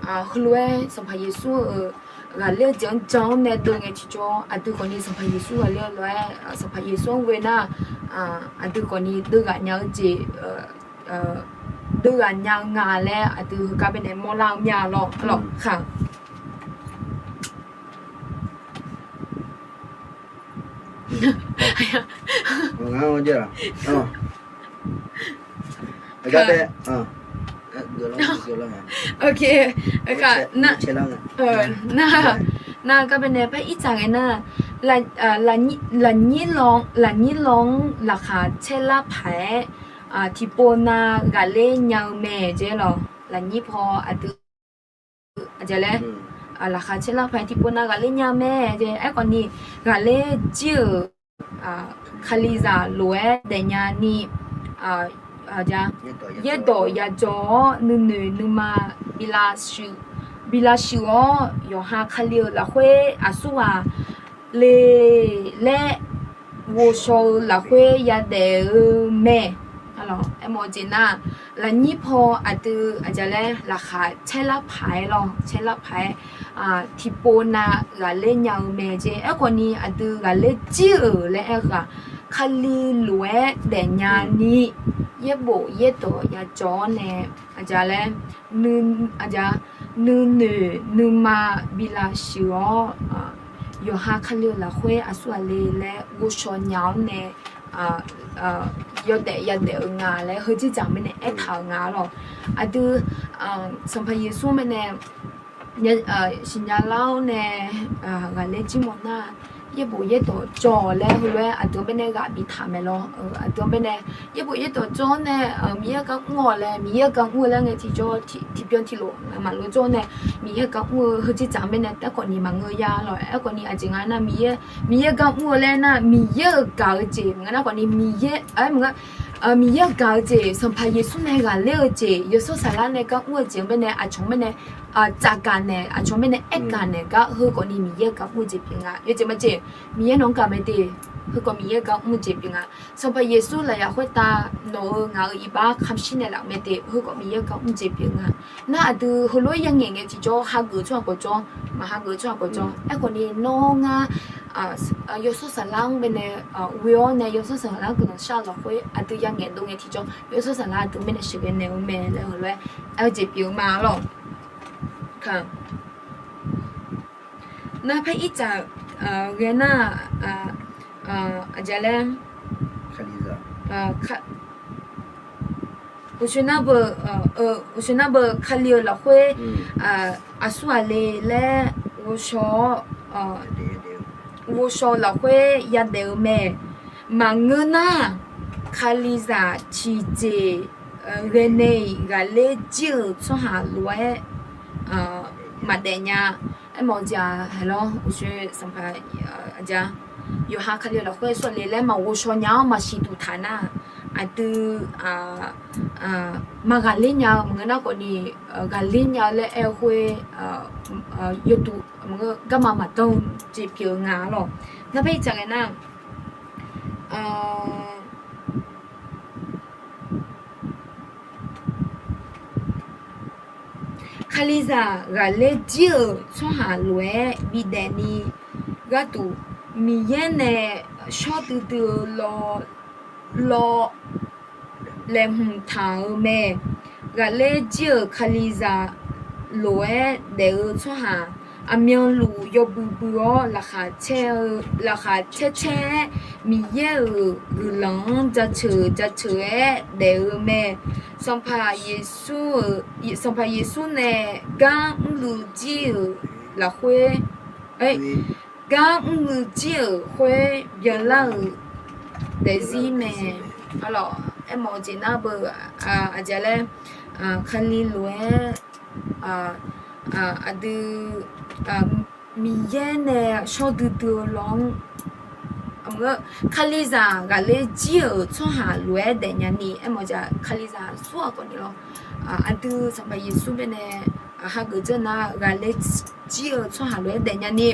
heulof-aer Sanqpaq Yeqsur-euq ghaqler-eu jeq-anr jan-awr nae deuv ngae tiqjawr, aqdui khawf ni Sanqpaq Yeqsur ghaqler-eu lof-aer Sanqpaq Yeqsur-anr ghoe nar, aqdui khawf ni deuv ghaq nya-eu jeq, deuv ghaq nya-eu nga laer aqdui heugar baenae mawrlar-eu mir-a lawq. Arlawq kaq. Ok, nar, nar gar baenae paer irtsaq ngae nar, lafnyir law-anr laqkhaq caerlar paq-aer, tiqpov nav ghaqler nya-eu mae jeq lawq. Lafnyir paw aqdui aqjeq laer, laqkhaq caerlar paq-aer tiqpov nav ghaqler nya-eu mae jeq. Aerkhawf ni ghaqler jir-euq Kalizaq lof-aer daefnya ni, yaerdawq yajawr-awr nuinoeq nuima bi lavshuif-awr, yawqha Kali-euq lafkhoer aqsurghaq le laer ghovshaw-eu lafkhoer yadaef-eu mae. Aermawf-eu jeq nar, lafnyir paw aqdui aqjeq laer laqkhaq caerlar paq-aer lawq, caerlar paq-aer tiqpov nav ghaqler nya-eu mae jeq. Aerkhawf ni aqdui ghaqler jir-euq laer aer-eu ghaq, Kali lof-aer daefnya ni, yaerbof yaerdawq yajawr-awr nae, aqjeq laer, aqjeq, nuinoeq nuima bi lavshuif-awr, yawqha Kali-euq lafkhoer aqsurghaq le laer ghovshaw nya-awr nae yawdaef yadaef-eu nga laer heujeq jaq mirnae aertaq-euq nga lawq. Aqdui Sanqpaq Yeqsur mirnae siqnya lar-awr nae ghaqler jir mawf nar, yaerbof yaerdawq jawr-awq laer heulof-aer aqdui-anr baenae ghaq biftaq mae lawr. Aqdui-anr baenae yaerbof yaerdawq jawr-awr nae Miqyaer gar mr-awq laer, Miqyaer gar mr-eu laer ngae tiqjawr tiqbyan tiqlof maqlof jawr-awr nae, Miqyaer gar mr-eu heujeq jaq mirnae taerkhawf ni maqngeur ya lawq. Aerkhawf ni aqjeq nga nar, Miqyaer gar mr-eu laer nar, Miqyaer-euq gaq-eu jeq maqngeur nar khawf ni Miqyaer, aer maqngeur, Miqyaer-euq gaq-eu jeq, Sanqpaq Yeqsur nae ghaqler-eu jeq, Yawshawr Saflar nae gar mr-eu jeq-anr baenae aqcawq-anr baenae tsafgaq naeq, aqcawq-anr baenae aergaq naeq gar heukhawf ni Miqyaer gar mr-eu jeq pyeuf nga. Yawjeq majeq, Miqyaer nawq-anr gaq mae de, heukhawf Miqyaer gar mr-eu jeq pyeuf nga. Sanqpaq Yeqsur lafyaq khoertav nawq-euq ngaq-euq iqbax kamq shir naeqlaf-euq mae de, heukhawf Miqyaer gar mr-eu jeq pyeuf nga. Nar aqdui heulof-aer yaer ngaeq ngae tiqjawr hageuf-eu tsawrhaq kawqjawr, maqhageuf-eu tsawrhaq kawqjawr. Aerkhawf ni nawr ngar Yawshawr Saflar-anr baenae ghoe-awr nae Yawshawr Saflar guiqlanq shar-eu lafkhoer aqdui yangaeq dov ngae tiqjawr Yawshawr Saflar aqdui mirnae sheuqghae naeq-eu mae laer heulof-aer aer-eu jeq pyeuf-eu ma lawq. Nar paer ircaf ghae nar, aqjeq laer, uqshoe nar beu, uqshoe nar beu Kali-eu lafkhoer aqsur ghaq le laer ghovshaw-awr, ghovshaw-eu lafkhoer yadaef-eu mae. Maqngeur nar, Kalizaq tiqjeq ghae nae-iq ghaqler jir-euq tsawrhaq lof-aer maqdaef nya. Aermawf-eu jeq-aq haeq lawr, uqshoe sanqpaq, aqjeq, yawqha Kali-eu lafkhoer sawr le laer maqghovshaw nya-awr maqsiq duq taq nar, aqdui maqghaqler nya-eu maqngeur nar khawf ni, ghaqler nya-eu laer aer-eu khoer, yawduq maqngeur garma maqdanr-eu jeq pyeuf-eu nga lawq. Nar paer ircaf ghae nar, Kalizaq ghaqler jir-euq tsawrhaq lof-aer bidaef ni gharduq, Miqyaer nae shawr duidui-eu law, law laeqhmq taq-euq mae. Ghaqler jir-euq Kalizaq lof-aer daef-eu tsawrhaq, aqmyanluf yawbui bui-awr laqkhaq caer-eu, laqkhaq caer caer-aer Miqyaer-euq guiqlanq-anr jaceuq jaceuq-aer daef-eu mae. Sanqpaq Yeqsur-euq, Sanqpaq Yeqsur nae gar mrluiv jir-euq lafkhoer, gar mrluiv jir-euq khoer byanlar-euq daefzir mae. Arlawq, aermawf-eu jeq nar beu, aqjeq laer, Kali lof-aer aqdui Miqyaer nae shawr duidui-eu law-anr Ngeur, Kalizaq ghaqler jir-euq tsawrhaq lof-aer daefnya ni, aermawf jaq Kalizaq sur-aq khawf ni lawr. Aqdui Sanqpaq Yeqsur baenae hageuf dzeur nar, ghaqler jir-euq tsawrhaq lof-aer daefnya ni,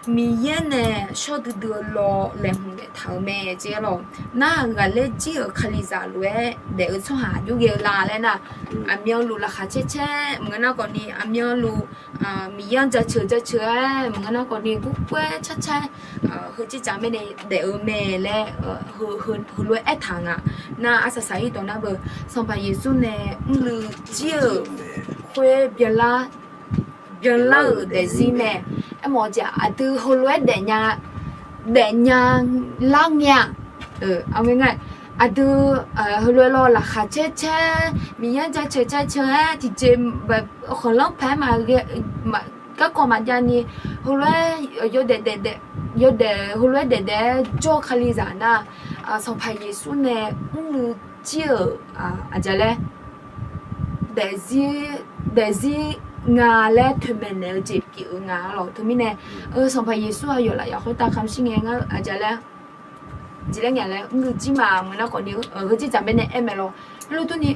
Miqyaer nae shawr duidui-eu law laeqhmq naeqtaq-euq mae jeq-aer lawq. Nar ghaqler jir-euq Kalizaq lof-aer daef-eu tsawrhaq aqjox ghae-eu la laer nar, aqmyanluf laqkhaq caer caer maqngeur nar khawf ni, aqmyanluf Miqyaer-anr jaceuq jaceuq-aer maqngeur nar khawf ni, gurguraer car car-aer, heu jirdzaq mirnae daef-eu mae laer heulof-aer aertaq nga. Nar arsaq saq-ir dawq nar beu, Sanqpaq Yeqsur nae mrluiv jir-euq khoer byanlar byanlar-euq daefzir mae. Aermawf-eu jeq aqdui heulof-aer daefnya, daefnya lar ngae-aq, aqdui heulof-aer lawr laqkhaq caer caer, Miqyaer-anr jaceuq jaceuq-aer tiqjeq khanqlanr paq-aer maqghae, garkawv maqjav ni, heulof-aer yawdaef daef daef, yawdaef heulof-aer daef daef-aer jawr-eu Kalizaq nar, Sanqpaq Yeqsur nae mrluiv jir-euq aqjeq laer daefzir, daefzir nga laer toeqmaeq naeq-eu jeq pyeuf-eu nga lawq. Teumirnae, Sanqpaq Yeqsur aqyawf lafyaq khoertav kamq shir ngae ngar aqjeq laer jeq laer ngae laer mrluiv jir ma maqngeur nar khawf ni, heu jirdzaq mirnae aer mae lawr. Heulof durni,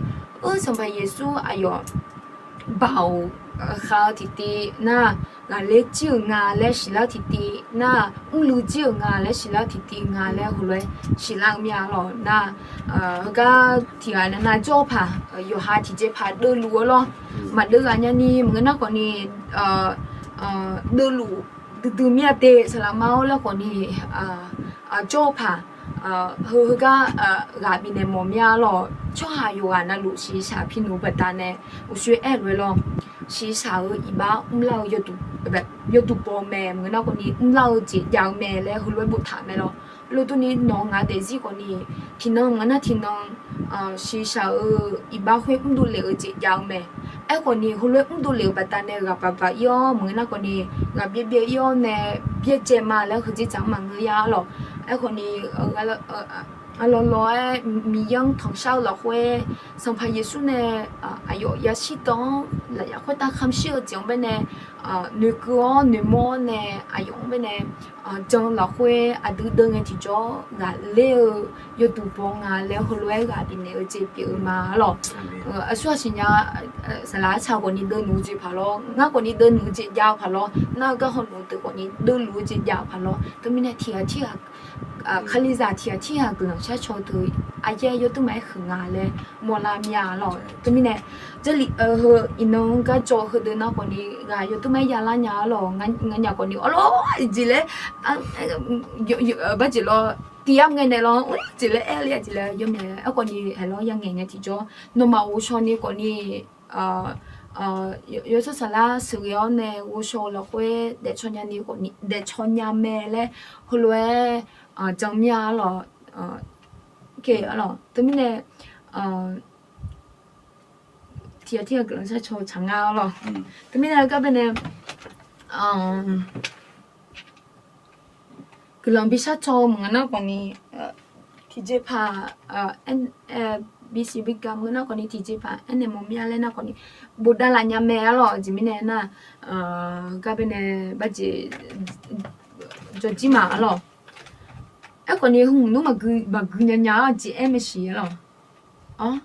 Sanqpaq Yeqsur aqyawf baoq khav-eu tiqtiv nar, ghaqler jir-euq nga laer siqlar-eu tiqtiv nar, mrluiv jir-euq nga laer siqlar-eu tiqtiv nga laer heulof-aer siqlar-eu mir-a lawq. Nar, heugar tiqghaq nar jawr-eu paq, yawqha tiqjeq paq deuvluf-eu lawr. Maqdeuv ghaq nya ni maqngeur nar khawf ni, deuvluf duidui mir-a de, saqlaqma-awr laer khawf ni, jawr-eu paq, heu heugar ghaq bifnaeq mawf mir-a lawq. Tsawrhaq yawqghaq navluf shiqshaq pi noeq-eu baqdanae uqshoe aer-eu lof-aer lawr, shiqshaq-euq iqbax mrlar-eu yawduq baw mae maqngeur nar khawf ni, mrlar-eu jeq jav-eu mae laer heulof-aer boftaq mae lawr. Heulof durni nawq-eu ngaq daefzir khawf ni, tiqnan maqngeur nar tiqnan shiqshaq-euq iqbax khoer mrdov lef-eu jeq jav-eu mae. Aerkhawf ni heulof-aer mrdov lef-euq baqdanae ghaq baq baq-ir-awr maqngeur nar khawf ni, ghaq byaev byaev-ir-awr nae byaerdzae ma laer heujeq dzaq-anr maqngeur ya-a lawq. Aerkhawf ni, aqlawq lawq-aer Miqyaer-anr tanqshar-eu lafkhoer, Sanqpaq Yeqsur nae aqyawf yashir deuq-anr lafyaq khoertav kamq shir-eu jeq-anr baenae noeqkeuv-awr noeqmawr-awr nae aqyawf-anr baenae jan-eu lafkhoer aqdui deuv ngae tiqjawr ghaqler-eu yawduq baw nga laer heulof-aer ghaq bifnaeq-eu jeq pyeuf-eu ma lawq. Aqsur aqsiq nya, saqlaq arca khawf ni deuvluf-eu jeq paq lawr, ngar khawf ni deuvluf-eu jeq jav-eu paq lawr, nar-eu garkawv luf deuq khawf ni deuvluf-eu jeq jav-eu paq lawr. Teumirnae tiqghaq tirghaq, Kalizaq tiqghaq tirghaq guiqlanq sharcaw teu aqyaer yawduq maqaer huiq nga laer mawrlar mir-a lawq. Teumirnae, jarlif heu iqnan-anr gar jawr-eu heudeuq nar khawf ni ghaq yawduq maqaer yalar nya-a lawq. Nganyaf khawf ni awrlawr jeq laer barjeq lawr, tiqyar ngae naeq lawr jeq laer aer-a jeq laer yawmyav aerkhawf ni haeq lawr yangaeq ngae tiqjawr nawmaf ghovshaw ni khawf ni, yawshawr saflar sheuqghae-awr nae ghovshaw-eu lafkhoer daefcaw nya ni khawf ni daefcaw nya mae laer heulof-aer jan mir-a lawq. Teumirnae tiqghaq tirghaq guiqlanq sharcaw tsaq nga lawq. Teumirnae gar baenae guiqlanq bi sharcaw maqngeur nar khawf ni, tiqjeqpaq bisiq bi gaq maqngeur nar khawf ni, tiqjeqpaq aernaeq mawf mir-a laer nar khawf ni, bofdav laf nya mae-a lawq. Aqjeq mirnae nar, gar baenae barjeq jawrjir ma-a lawq. Aerkhawf ni hmq nmr maqgui nya nya-a jeq aer mae siq-a lawq. Awr,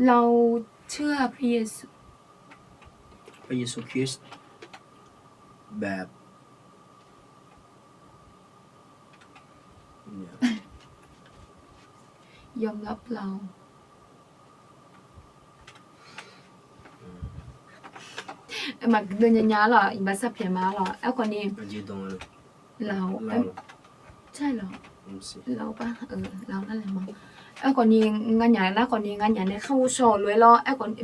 Lafov teughaq พระเยซู พระเยซูคริสต์แบบ ยอมรับเรา Maqgui deuv nya nya-a lawq, iqbax sharpyaeq ma-a lawq. Aerkhawf ni, Lafov, Lafov, Lafov nar laeq ma. Aerkhawf ni nganyaf nar khawf ni nganyaf nae khar ghovshaw-eu lof-aer lawr. Aerkhawf ni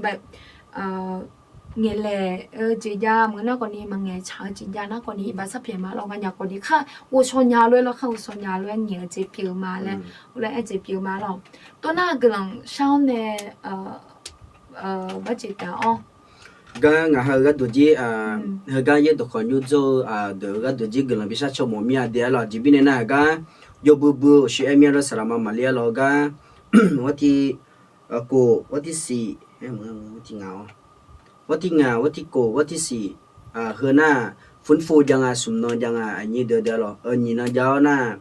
ngaeqlaeq-eu jeq jav maqngeur nar khawf ni, maqngaeq tsaq-eu jeq jav nar khawf ni, iqbax sharpyaeq ma lawq. Nganyaf khawf ni khar ghovshaw nya lof-aer lawr, khar ghovshaw nya lof-aer ngaeq-eu jeq pyeuf-eu ma laer, lof-aer aer jeq pyeuf-eu ma lawq. Tov nar guiqlanq shar-awr nae barjeq taf-awr Gar ngaq ha-eu gharduq jir, heugar yaer dawqkawq nymr dzawr-eu deuq-eu gharduq jir guiqlanq bi sharcaw mawf mir-a de-a lawq. Aqjeq mirnae nar, heugar yawbui bui-eu awqshoe aer mir-a lawr, saqlaqma maqlir-a lawq. Gar gharduq jir, khof, gharduq jir siq, gharduq jir ngaq, gharduq jir ngaq, gharduq jir khof, gharduq jir siq, heu nar, ฟื้นฟู jav nga, smq nan jav nga, aqnyir deuq de-a lawq. Nyiq nan jav-awr nar,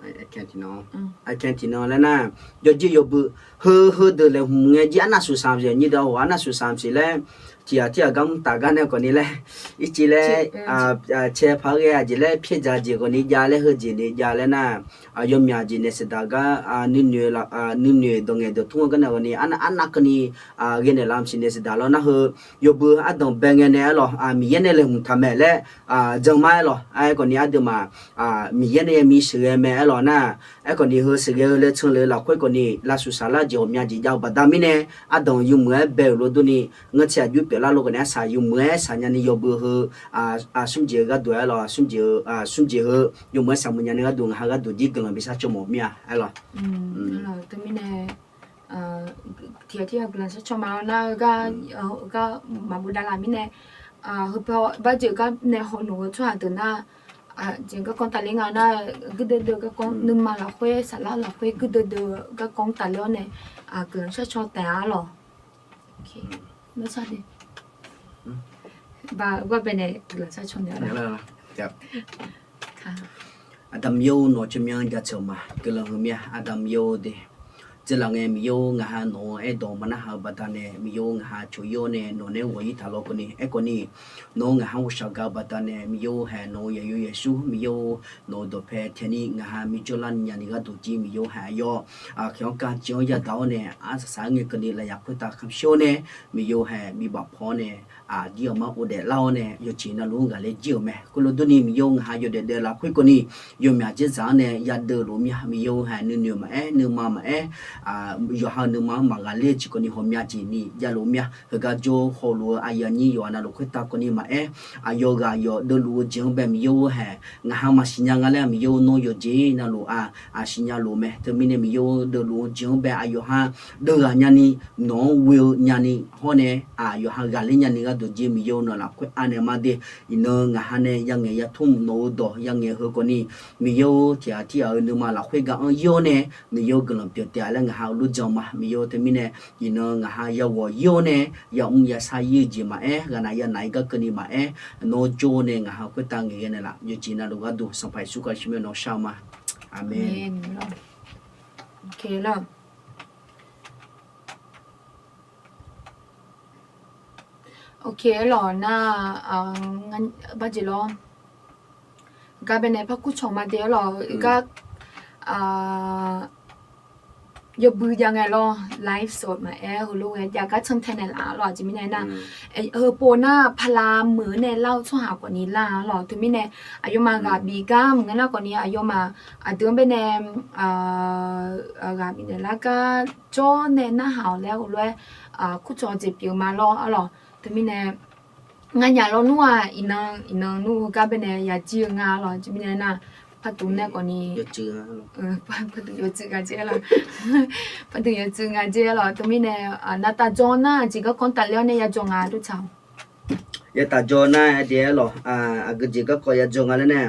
Aqkae tiqnan laer nar, yawjir yawbui heu heudeuq laeqhmq ngae jir arnav suqsaq siq, nyir deuq-aq arnav suqsaq siq laer, tiqghaq tirghaq gar mr taf gar nae khawfni laer, ircif laer, cae paq-aer ghae aqjeq laer pyaerdzaq jeq khawfni jav laer heujeq ni jav laer nar, yawmyaq jeq naeq saqdaq gar, nuinoeq dawq ngaeq dawq tmr-eu gar nae khawfni arnav keuvni ghae naeqlaf siq naeq saqdaq lawr nar heu, yawbui ardanq bae ngae nae aerlawq, Miqyaer nae laeqhmq taq mae laer jan ma aerlawq. Aerkhawfni aqduimaf Miqyaer nae yami sheuqghae mae aerlawq nar, aerkhawfni heu sheuqghae-eu laer can le-eu lafkhoer khawfni lavshuif saflar jeq ghawqmya jeq jav-eu baqda mirnae, ardanq yawmuiq-aer bae-euq lof durni, ngeurtsaev aqjox pyeuflar lof khawfni arsaq yawmuiq-aer saqnya ni yawbui heu, smr jeq-eu gharduq aerlawq, smr jeq heu yawmuiq-aer saqmuiq nya ni gharduq ngaq ha gharduq jir guiqlanq bishar caw mawf mir-a aerlawq. Teumirnae tiqghaq tirghaq guiqlanq shar caw ma-awr nar, gar maqbov davlaf mirnae, heu barjeuq gar nae hawnoeq-eu tsawrhaq deuq nar, jeq garkawv tafler nga nar, guirdeuv deuv garkawv nuima lafkhoer saflar lafkhoer guirdeuv deuv garkawv tafler-awr nae, guiqlanq shar caw taef-a lawq. Aqda Miqyaer-or, nawq-eu tsawrmyanr jaceuq ma guiqlanq heu mir-a. Aqda Miqyaer-or de, dzeurlaf ngae Miqyaer-or, ngaq ha nawq-eu aerdawq maqnarhaq-eu baqdanae Miqyaer-or, ngaq ha coq-ir-awr nae nawq nae-aer ghawq-ir taq lawr keuvni. Aerkhawfni nawq-eu ngaq ha ghawqshaq gaq-eu baqdanae Miqyaer-or hae, nawq-eu yaqyo yaqsur Miqyaer-or, nawq-eu dawqpae taeqni ngaq ha mijawrlar ni nyani gharduq jir Miqyaer-or hae, aqyawf aqkaq-anr kavjeq-anr yadaq-awr nae arsaq saq-aer ngae keuvni lafyaq khoertav kamq shir-awr nae Miqyaer-or hae bibaf paw-awr nae aqdir aqmar ghofdaef lar-awr nae yawjeq navluf-anr ghaqler jir-euq mae. Khoerlof durni Miqyaer-or, ngaq ha yawdaef daef lafkhoer keuvni yawmyaq dzerdzaq-anr nae yadeuv luf mir-a. Miqyaer-or hae nuinoeq maqaer nuima maqaer, yawqha-eu nuima-anr maqghaqler jeq keuvni ghawqmya jeq ni javluf mir-a. Heugar jawr hawluf-eu aqyuif aqnyir yawqha navluf khoertav keuvni maqaer, aqyawf ghaq yawf deuvluf-eu jeq-anr bae Miqyaer-or hae, ngaq ha maqsiq nya nga laer Miqyaer-or, nawr yawqjeq navluf-aq aqsiq nya luf mae. Teumirnae Miqyaer-or, deuvluf-eu jeq-anr bae aqyawf ha deuvghaq nyani, nawq-anr ghoe-eu nyani hawr nae, aqyawf ha ghaqler nyani gharduq jir Miqyaer-or, nawq lafkhoer anaeq ma de. Iqnan ngaq ha nae yangaeq yatmr nawq-eu dawq yangaeq heu khawfni Miqyaer-or, tiqghaq tirghaq-eu nuima lafkhoer gar anr-ir-awr nae Miqyaer-or, guiqlanq pyeuf taef-a laer ngaq ha-eu lor jan ma. Miqyaer-or, teumirnae iqnan ngaq ha yaghawq-ir-awr nae yamr yasar-ir-eu jeq maqaer, ghaqnaq yanaq-ir gar keuvni maqaer, nawr jawr-awr nae ngaq ha khoertav ngaeqghae naeqlaf yawqjeq navluf gharduq Sanqpaq Yeqsur Kali tsawrmyanr nawr shar-eu ma. Aqmeq. Ok, aerlawq nar, barjeq lawr, gar baenae par kurcawq ma de aerlawq, gar yawbui jav ngae lawr, live sot maqaer heulof ngae jav gar cantae naeqlaf lawr. Aqjeq mirnae nar, heupov nar pala meuq-eu nae lar-eu tsawrhaq khawfni lar-a lawq. Teumirnae aqyawfmaf ghaq bif gar maqngeur nar khawfni aqyawfmaf aqdui-anr baenae ghaq bifnaeq lar gar jawr nae narhaq-awq laer heulof-aer kurcawq jeq pyeuf-eu ma lawr aerlawq. Teumirnae nganyaf lawnmr-a, iqnan iqnan nmr heugar baenae yajir-eu nga lawq. Teumirnae nar, pardui nae khawfni, pardui yawtsuif nga jer lawq. Pardui yawtsuif nga jer lawq. Teumirnae navtaf jawr nar, aqjeq garkawv tafler-awr nae yajawr nga dov tsaq-awq. Yataf jawr nar, aqdui aerlawq, aqgeujeq garkawv yajawr nga laer nae,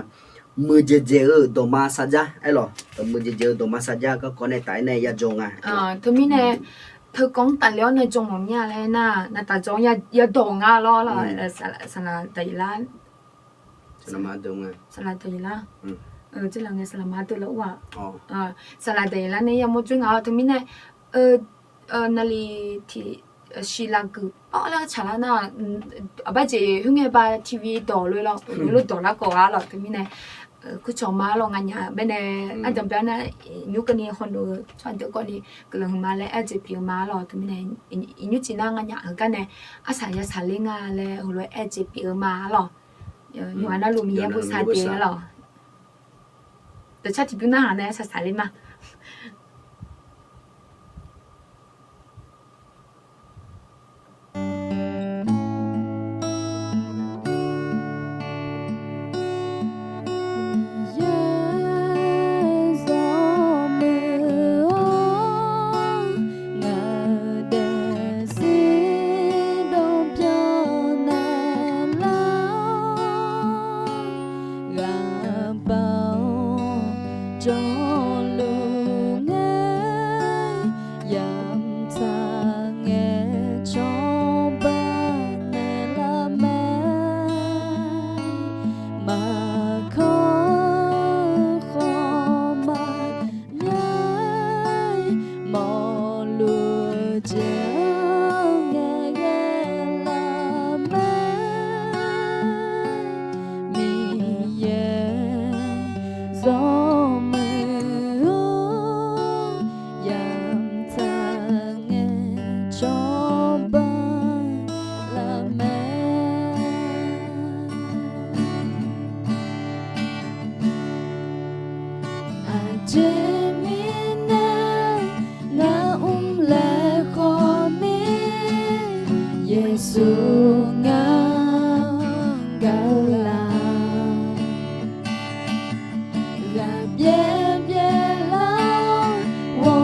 muiqdzaeq dzaeq-eu dawqma sarjar aerlawq, muiqdzaeq dzaeq-eu dawqma sarjar garkawv nae taf-aer nae yajawr nga. Teumirnae teukawv-anr tafler-awr nae jawr mawf mir-a laer nar, navtaf jawr-anr yadawq nga lawr lawq. Saqlaq daqyeq lar, saqlaq daqyeq lar, saqlaq daqyeq lar nae yamawr dzoer nga-awr teumirnae, navli tiq shiq laf geuf pawr lar tsaqlar nar, aqbarjeq khoerngae ba TV dawq lof-aer lawr, lof dawq lar kawv-a lawq. Teumirnae kurcawq ma lawq, nganyaf baenae ardanqbae nar, nymr keuvni hawnoeq-eu tsawrhaq deuq kawvni guiqlanq huiqma laer aer-eu jeq pyeuf-eu ma lawq. Teumirnae iqnymr jeq nar nganyaf heugar nae arsaq yasaq ler nga laer heulof-aer aer-eu jeq pyeuf-eu ma lawq. Yawqha navluf Miqyaer bosav de lawq. Dawqcar tiqbymr narhaq nae arsaq saqler ma. Yawzawr muiq-awr ngaq daefzir dawqbyan naeqlar, ghaqbaq-awr jawrluf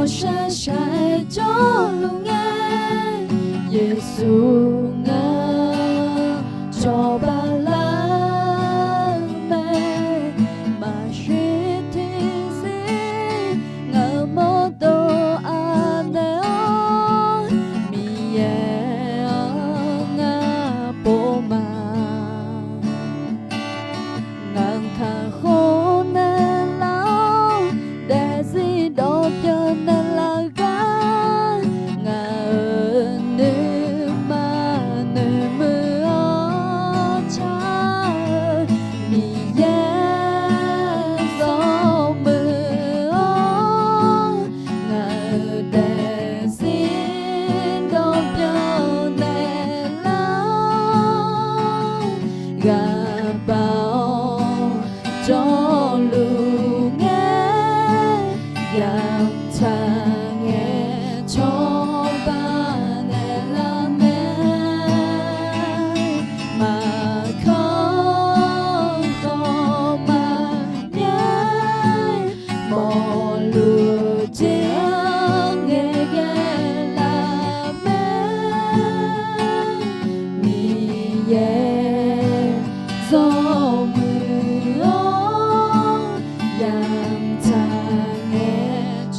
Ghawqshaq shaq-aer jawrluf ngae, Yeqsur ngaq cawba lar mae. Maqshuir tiqzir ngaq-euq mawrdo anaeq-awr, Miqyaer-anr ngar pov ma. Ngaq-euq kakhof naeqlar-awr, daefzir dawqbyan naeqlaf gar, ngaq-euq nuima noeqmuiq-awr car-eu Miqyaer zawmuiq-awr, ngaq-euq daefzir dawqbyan naeqlar-awr, ghaq baq-awr jawrluf ngae, yamq tsaq ngae cawba naeqlar mae. Maqkawr khawf maqbyav, mawrluf jeq-anr ngaeqghae laf mae. Miqyaer zawmuiq-awr, yamq tsaq ngae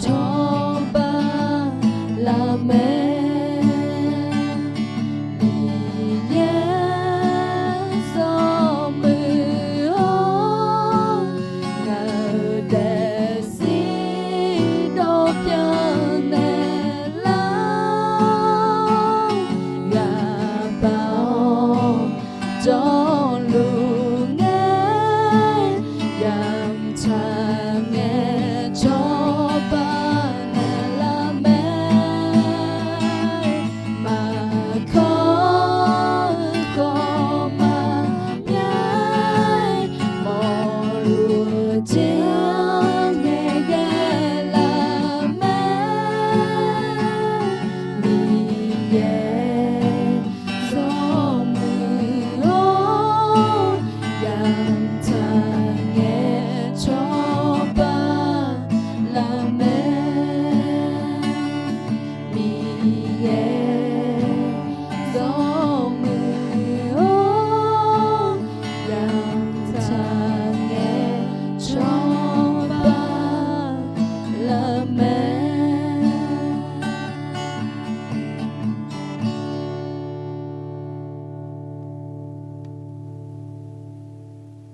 cawba laf mae. Miqyaer zawmuiq-awr, ngaq-euq daefzir dawqbyan naeqlar-awr, ghaq baq-awr jawrluf ngae, yamq tsaq ngae cawba naeqlar mae. Maqkawr-eu khawf maqbyav, mawrluf jeq-anr ngaeqghae laf mae. Miqyaer zawmuiq-awr, yamq tsaq ngae cawba laf mae. Miqyaer zawmuiq-awr, yamq tsaq ngae cawba laf mae.